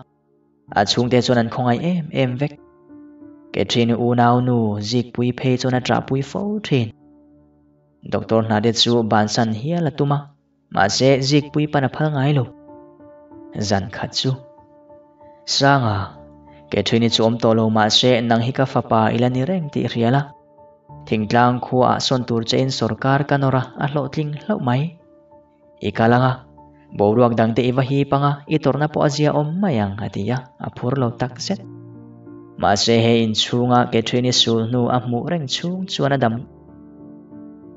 a chhungte chuan an khawngaih em em vek. Catherine-i unau nu Zikpui phei chuan a ṭahpui fo ṭhin. Doctor hna te chu bansan hial a tum a. Mahse, Zikpui pan a phal ngai lo. Zan khat chu. Sanga, Catherine-i chu awm tawh lo mahse nang hi ka fapa i la ni reng tih hria la. Thingtlang khuaah sawn tur chein sawrkar ka nawr a, a hlawhtling hlauh mai. I kal ang a, boruak dangte i va hip ang a, i tawrhna pawh a zia awm mai ang, a ti a, a phur lo tak zet. Mahse, he inchhunga Catherine-i sul hnu a hmuh reng chhung chuan a dam.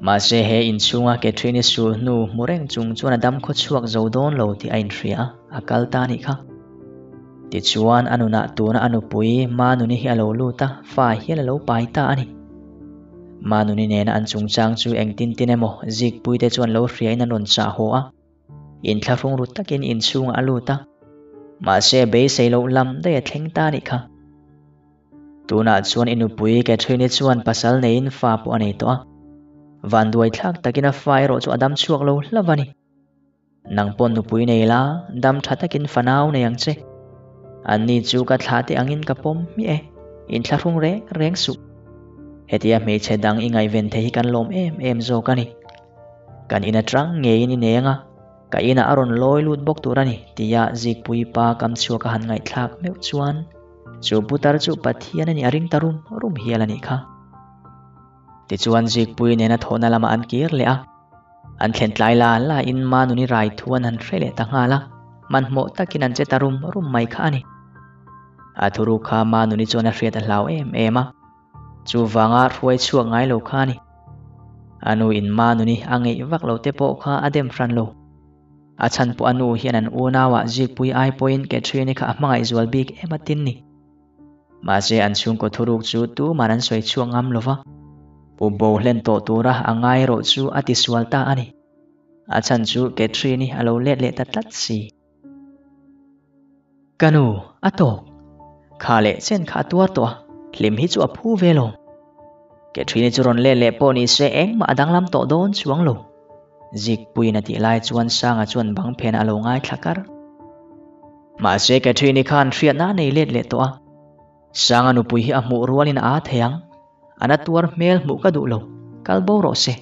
Mahse he inchhunga Catherine-i sul hnu hmu reng chung chuan a dam khaw chhuak zo dawn lo tih a inhria a, a kal ta anih kha. Tichuan a nunah tuna a nupui Manuni hi a lo lut a, fa hial a lo pai ta a ni. Manuni nena an chungchang chu engtin tin emaw Zikpuite chuan lo hriain an rawn chah haw a, inthlahrung ru takin inchhungah a lut a, mahse beisei loh lam daih a thleng ta anih kha. Tunah chuan i nupui Catherine-i chuan pasal neiin fa pawh a nei tawh a. Vanduai thlak takin a fa erawh chu a dam chhuak lo hlauh a ni. Nang pawh nupui nei la, dam tha takin fanau nei ang che. Anni chu ka thlah te angin ka pawm hmiah e, inthlahrung reng reng suh. Hetia hmeichhe dang i ngaihven thei hi kan lawm em em zawk a ni. Kan in atang ngeiin i nei ang a. Ka inah a rawn lawi lut bawk tur a ni, tia Zikpui pa kam chhuak a han ngaihthlak meuh chuan chu putar chu Pathian a nih a ring ta rum rum hial a nih kha. Tichuan Zikpui nena thawhna lamah an kir leh a, an thlen tlai la la in Manuni rai thu an han hre leh ta nghal a, hmanhmawh takin an che ta rum rum mai kha a ni. A thuruk kha Manuni chuan a hriat a hlau em em a. Chuvanga hruai chhuak ngai lo kha a ni. A nu in Manuni a ngeih vak lo te pawh kha a dem hran lo. A chhan pawh a nu hian an unauah Zikpuii ai pawhin Catherine-i kha a hmangaih zual bik em a tin ni. Mahse an chhungkaw thuruk chu tuman an sawi chhuak ngam lo va, pu bo hlen tawh tura a ngai erawh chu a tisual ta a ni. A chhan chu Catherine-i a lo let leh ta tlat si. Ka nu, a tawk. Kha leh chen kha a tuar tawh a, hlim hi chu a phu ve lo. Catherine-i chu rawn let leh pawh ni se engmah a danglam tawh dawn chuang lo. Zikpuiin a tih lai chuan Sanga chuan bang phenah a lo ngaithla kar. Mahse Catherine-i khan hriatna a nei let leh tawh a. Sanga nupui hi a hmuh rualin a aa thei ang. A na tuar hmel hmuh ka duh lo, kal bo rawh se.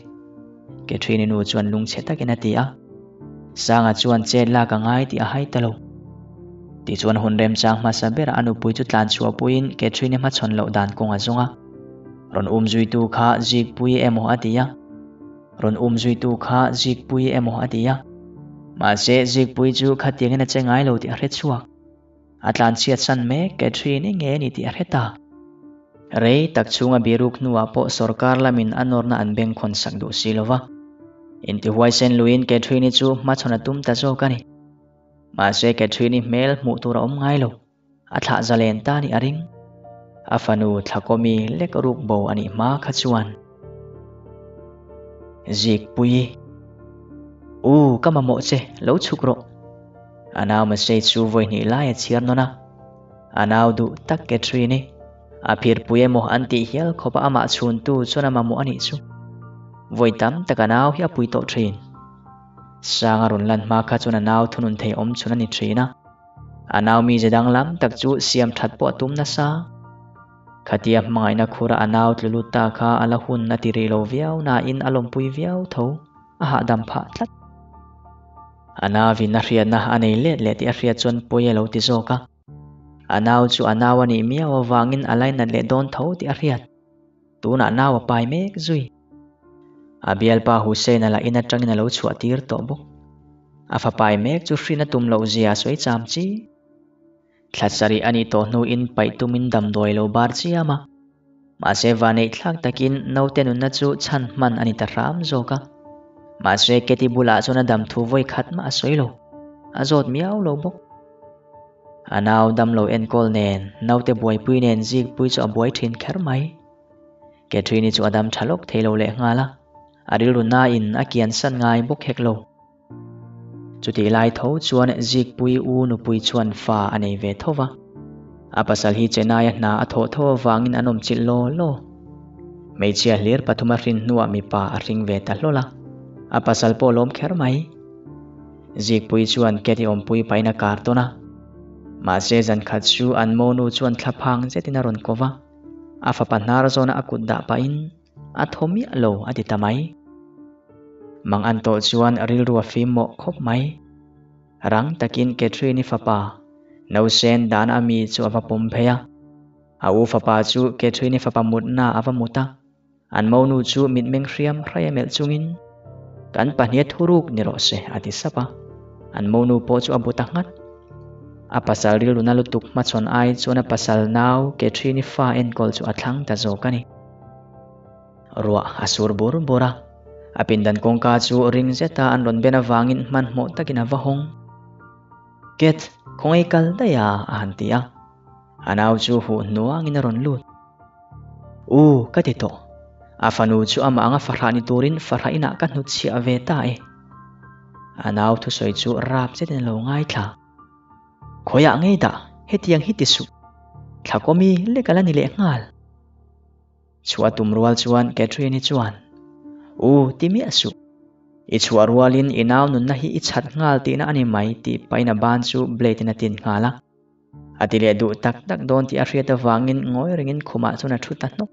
Catherine-i nu chuan lungchhe takin a ti a. Sanga chuan chet lak a ngai tih a hai ta lo. Tichuan hun remchang hmasa berah a nupui chu tlan chhuah puiin Catherine-i hmachhawn loh dan kawng a zawng a. Rawn umzuitu kha Zikpuii emaw a ti a. Rawn umzuitu kha Zikpuii emaw a ti a. Mahse Zikpuii chu khatiangin a che ngai lo tih a hre chhuak. A tlanchhiat san mek Catherine-i nge ni tih a hre ta. Rei tak chhunga biruk hnuah pawh sorkar lamin a nawrna an bengkhawn sak duh si lo va. Intihuaisen luiin Catherine-i chu hmachhawn a tum ta zawk a ni. Mahse Catherine-i hmel hmuh tur a awm ngai lo. A thlah zalen ta nih a ring. A fanu Thlakawmi lek ruk bo a nih hma kha chuan. Zikpui. U, ka mamawh che, lo chhuk rawh. A nau message chu vawi hnih lai a chhiar nawn a. A nau duh tak Catherine-i. A phirpui emaw an tih hial khawpa amah chhuntu chuan a mamawh a nih chu. Vawi tam tak a nau hi a pui tawh thin. Sanga rawn lan hma kha chuan a nau thunun thei awm chhun a ni thin a. A nau mize danglam tak chu siam that pawh a tum nasa. Khatia hmangaihna khura a nau tlu lut ta kha a la hun a ti rih lo viau nain a lawmpui viau tho, a hahdam phah tlat. A nauin a hriatna a nei let leh tih a hriat chuan pawi a lo ti zawk a. A nau chu a nau a nih miau avangin a lainat leh dawn tho tih a hriat. Tunah nau a pai mek zui. A bialpa Hussein-a lah in atangin a lo chhuah tir tawh bawk. A fapai mek chu hrin a tum loh zia a sawi cham chi. Thla sarih a nih tawh hnuin paih tumin damdawi lo bar chiam a. Mahse vaneih thlak takin naute nunna chu chhan hman a ni ta hram zawk a. Mahse Katy bulah chuan a dam thu vawi khat mah a sawi lo. A zawt miau lo bawk. A nau damlo enkawl nen, naute buaipui nen zikpui chu a buai thin kher mai. Catherine-i chu a dam tha lawk thei lo lehnghal a, a rilru nain a kiansan ngai bawk hek lo. Chutih lai tho chuan Zikpui u nupui chuan fa a nei ve tho va. A pasal hi Chennai-a hna a thawh tho avangin an awm chilh law law. Hmeichhia hlir pathum a hrin hnuah mipa a hring ve ta hlawl a, a pasal pawh lawm kher mai. Zikpui chuan Kathy awmpui pahin a kar tawn a. Mahse zan khat chu an monu chuan thlaphang zetin a rawn ko va, a fapa hnar zawna a kut dah pahin, A thaw miah lo a ti ta mai. Mang an tawh chuan rilru a fim mawh khawp mai. Rang takin Catherine-i fapa, Nausen dan a mi chu a va pawm phei a. A u fapa chu Catherine-i fapa mutna a va mut a. An monu chu mitmeng hriam hraia melh chungin, Kan pahnih a thuruk ni rawh se a ti sap a. An monu pawh chu a bu ta nghat. A pasal rilru na lutuk hmachhawn ai chuan a pasal nau Catherine-i fa enkawl chu a thlang ta zawk a ni. Ruah a sur bur bur a, a pindan kawngka chu ring zeta an rawn ben avangin hmanhmawh takin a va hawng. Cat, khawngaih kal daih a, a han ti a. A nau chu huh hnuangin a rawn lut. U, ka ti tawh. A fanu chu amah anga fahrah ni turin fahrah inah ka hnutchhiah ve ta e. A nau thusawi chu rap zetin a lo ngaithla. Khawiah ngei dah, hetiang hi ti suh. Thlakawmi lek a la ni leh nghal. Chhuah tum rual chuan Catherine-i chuan, U, ti miah suh. I chhuah rualin i nau nunna hi i chhat nghal tihna a ni mai tih pahin a ban chu blade-in a tin nghal a. A ti leh duh tak tak dawn tih a hriat avangin ngawi rengin khumah chuan a thu ta hnawk.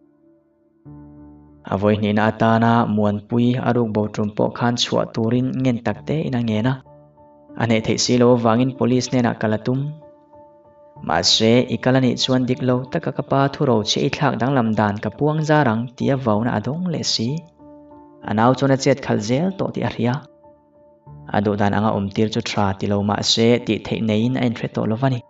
A vawi hnihna atana Muanpui a ruk bo tum pawh khan chhuah turin ngen tak tein a ngen a. A hneh theih si lo avangin police hnenah kal a tum. Mahse, i kal a nih chuan dik lo taka ka pa thuro che i thlak danglam dan ka puang zar ang tia vauna a dawng leh si. A nau chuan a chet khalh zel tawh tih a hria. A duh dan anga awmtir chu tha ti lo mahse tih theih neiin a inhre tawh lo va ni.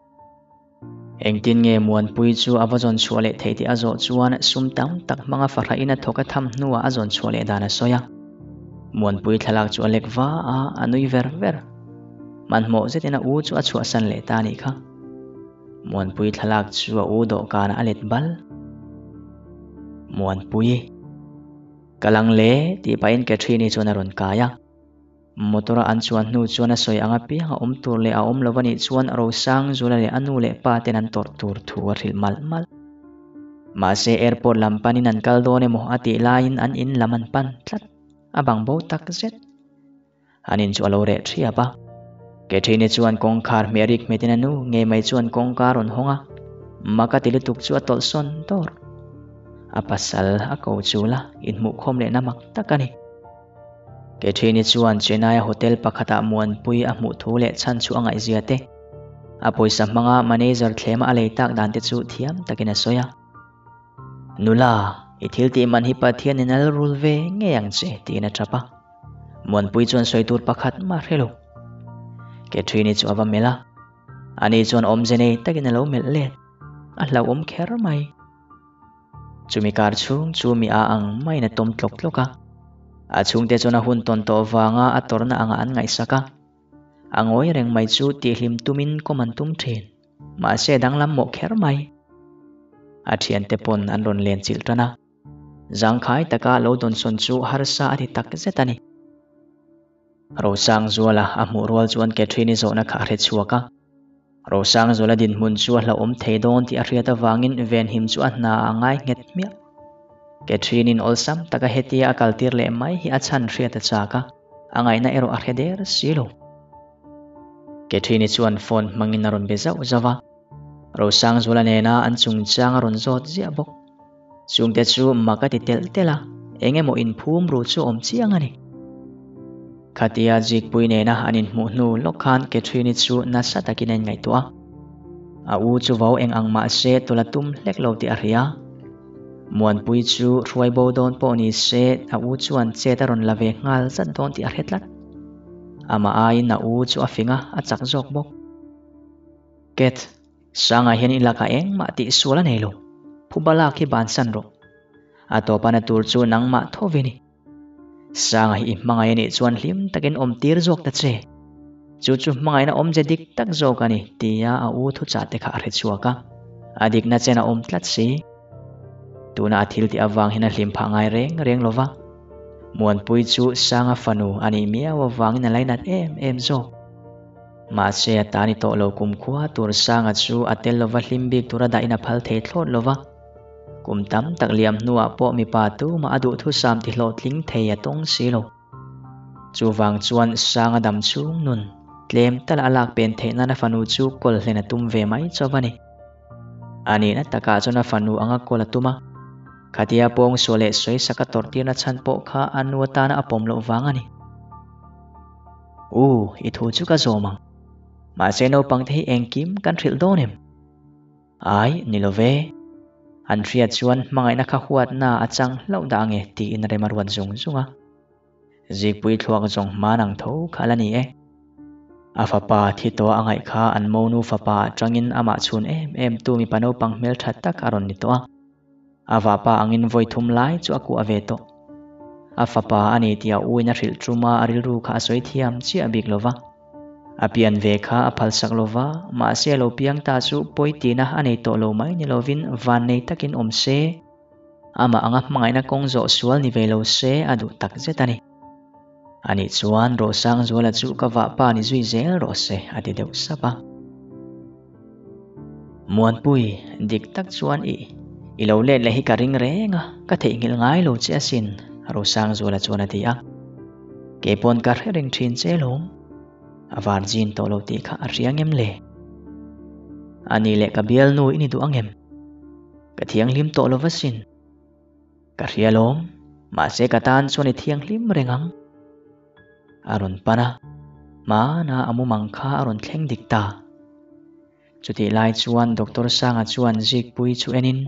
Engtin nge Muanpui chu a va zawn chhuah leh theih tih a zawh chuan sum tam tak hmanga fahrah-in a thawk a tham hnuah a zawn chhuah leh dan a sawi a. Muanpui thlalak chu a lek va a, a nui ver ver. Hmanhmawh zetin a u chu a chhuahsan leh ta a nih kha. Muanpui thlalak chu a u dawhkanah a let bal. Muanpui. Ka lang le tih pahin Catherine-i chuan a rawn kai a. Motor-a an chuan hnu chuan a sawi ang apiang a awm tur leh a awm lo a nih chuan Rosangzula leh a nu leh pa ten an tawrh tur thu a hrilh malh malh. Mahse airport lam panin an kal dawn emaw a tih laiin an in lam an pan tlat. A bang bo tak zet. An in chu a lo reh thiap a. Catherine-i chuan kawngkhar hmeh rik hmetin a nu ngei mai chuan kawngka a rawn hawng a. Maka ti lutuk chu a tawlh sawn dawr. A pasal a ko chul a, inhmuhkhawm lehna mak tak a ni. Catherine-i chuan Chennai-a hotel pakhatah Muanpui a hmuh thu leh chhan chu a ngaihzia te, a pawisa hmanga manager thlema a lei tak dan te chu thiam takin a sawi a. Nula, i thil tih man hi Pathianin a la rul ve ngei ang che, tiin a tap a. Muanpui chuan sawi tur pakhat mah hre lo. Catherine-i chu a va melh a, ani chuan awmze nei takin a lo melh let. A hlauhawm kher mai. Chumi kar chhung chu mi a ang maiin a tawm tlawk tlawk a. A chhungte chuan a hun tawn tawh vanga a tawrhna angah an ngaihsak a. A ngawi reng mai chu tihhlim tumin kawm an tum thin. Mahse danglam mawh kher mai. A thiante pawn an rawn len chilh tan a. Zangkhai taka lo dawnsawn chu harsa a ti tak zet a ni. Rosangzuala a hmuh rual chuan Catherine-i zawhna kha a hre chhuak a. Rosangzuala dinhmun chu a hlauhawm thei dawn tih a hriat avangin venhim chu a hna a ngai nghet hmiah. Catherine-in awlsam taka hetia a kaltir leh mai hi a chhan hriat a chak a, a ngaihna erawh a hre der si lo. Catherine-i chuan phone hmangin a rawn be zauh zauh a, Rosangzuala nena an chungchang a rawn zawt ziah bawk. Chungte chu mak a ti telh telh a, eng emaw inphum ru chu awm chiang a ni. Khatia Zikpui nena an inhmuh hnu lawk khan Catherine-i chu nasa takin a inngaihtuah a. A u chu vau eng ang mah se tawlh a tum hlek lo tih a hria. Muanpui chu hruai bo dawn pawh ni se a u chuan chet a rawn la ve nghal zat dawn tih a hre tlat. Amah aiin a u chu a fing a, a chak zawk bawk. Cat, Sangah hian i lakah engmah tih sual a nei lo. Phuba lak hi bansan rawh. A tawpana tur chu nangmah tho ve ni. Sanga hi i hmangaih a nih chuan hlim takin awm tir zawk ta che. Chu chu hmangaihna awmze dik tak zawk a ni, tia a u thuchah te kha a hre chhuak a. A dikna chen a awm tlat si. Tuna a thil tih avang hian a hlim phah ngai reng reng lo va. Muanpui chu Sanga fanu a nih miau avangin a lainat em em zawk. Mahse a ta ni tawh lo kumkhua tur Sanga chu a tel lova hlim bik tura dahin a phal thei thlawt lo va. Kum tam tak liam hnuah pawh mipa tumah a duhthusam ti hlawhtling thei a tawng si lo. Chuvang chuan Sanga dam chhung nun tlem tala a lak pen theih nan a fanu chu kawl hlen a tum ve mai chauh a ni. A nihna takah chuan a fanu anga kawl a tum a. Khatia pawngsual leh sawisak a tawrhtirna chhan pawh kha a nu atana a pawm loh vang a ni. U, i thu chu ka zawm ang. Mahse naupangte hi engkim kan hrilh dawn em? Ai, ni lo ve. An hriat chuan hmangaihna kha huatna a chang hlauh dah ange tiin rem a ruat zung zung a. Zikpui thluak zawng hman ang tho kha la ni e. A fapa thi tawh a ngaih kha an monu fapa atangin amah chhun em em tu mipa naupang hmeltha tak a rawn ni tawh a. A vapa angin vawi thum lai chu a kuah ve tawh. A fapa a ni tih a uin a hrilh tum a, a rilru kha a sawi thiam chiah bik lo va. A pian ve kha a phalsak lo va, mahse a lo piang ta chu pawi tihna a nei tawh lo mai ni lovin van nei takin awm se, amah anga hmangaihna kawng zawh sual ni ve lo se a duh tak zet a ni. Anih chuan Rosangzuala chu ka vahpa ni zui zel rawh se a ti deuh sap a. Muanpui, dik tak chuan i i lo let leh hi ka ring reng a, ka theihnghilh ngai lo che asin, Rosangzuala chuan a ti a. Keipawn ka hre reng thin che lawm. A virgin tawh lo tih kha a hria ngem le? Anih leh ka bialnu i ni duh angem? Ka thianghlim tawh lo asin. Ka hria lawm, mahse ka tan chuan i thianghlim reng ang. A rawn pan a, hmana a mumang kha a rawn thleng dik ta. Chutih lai chuan Doctor Sanga chuan Zikpuii chu enin.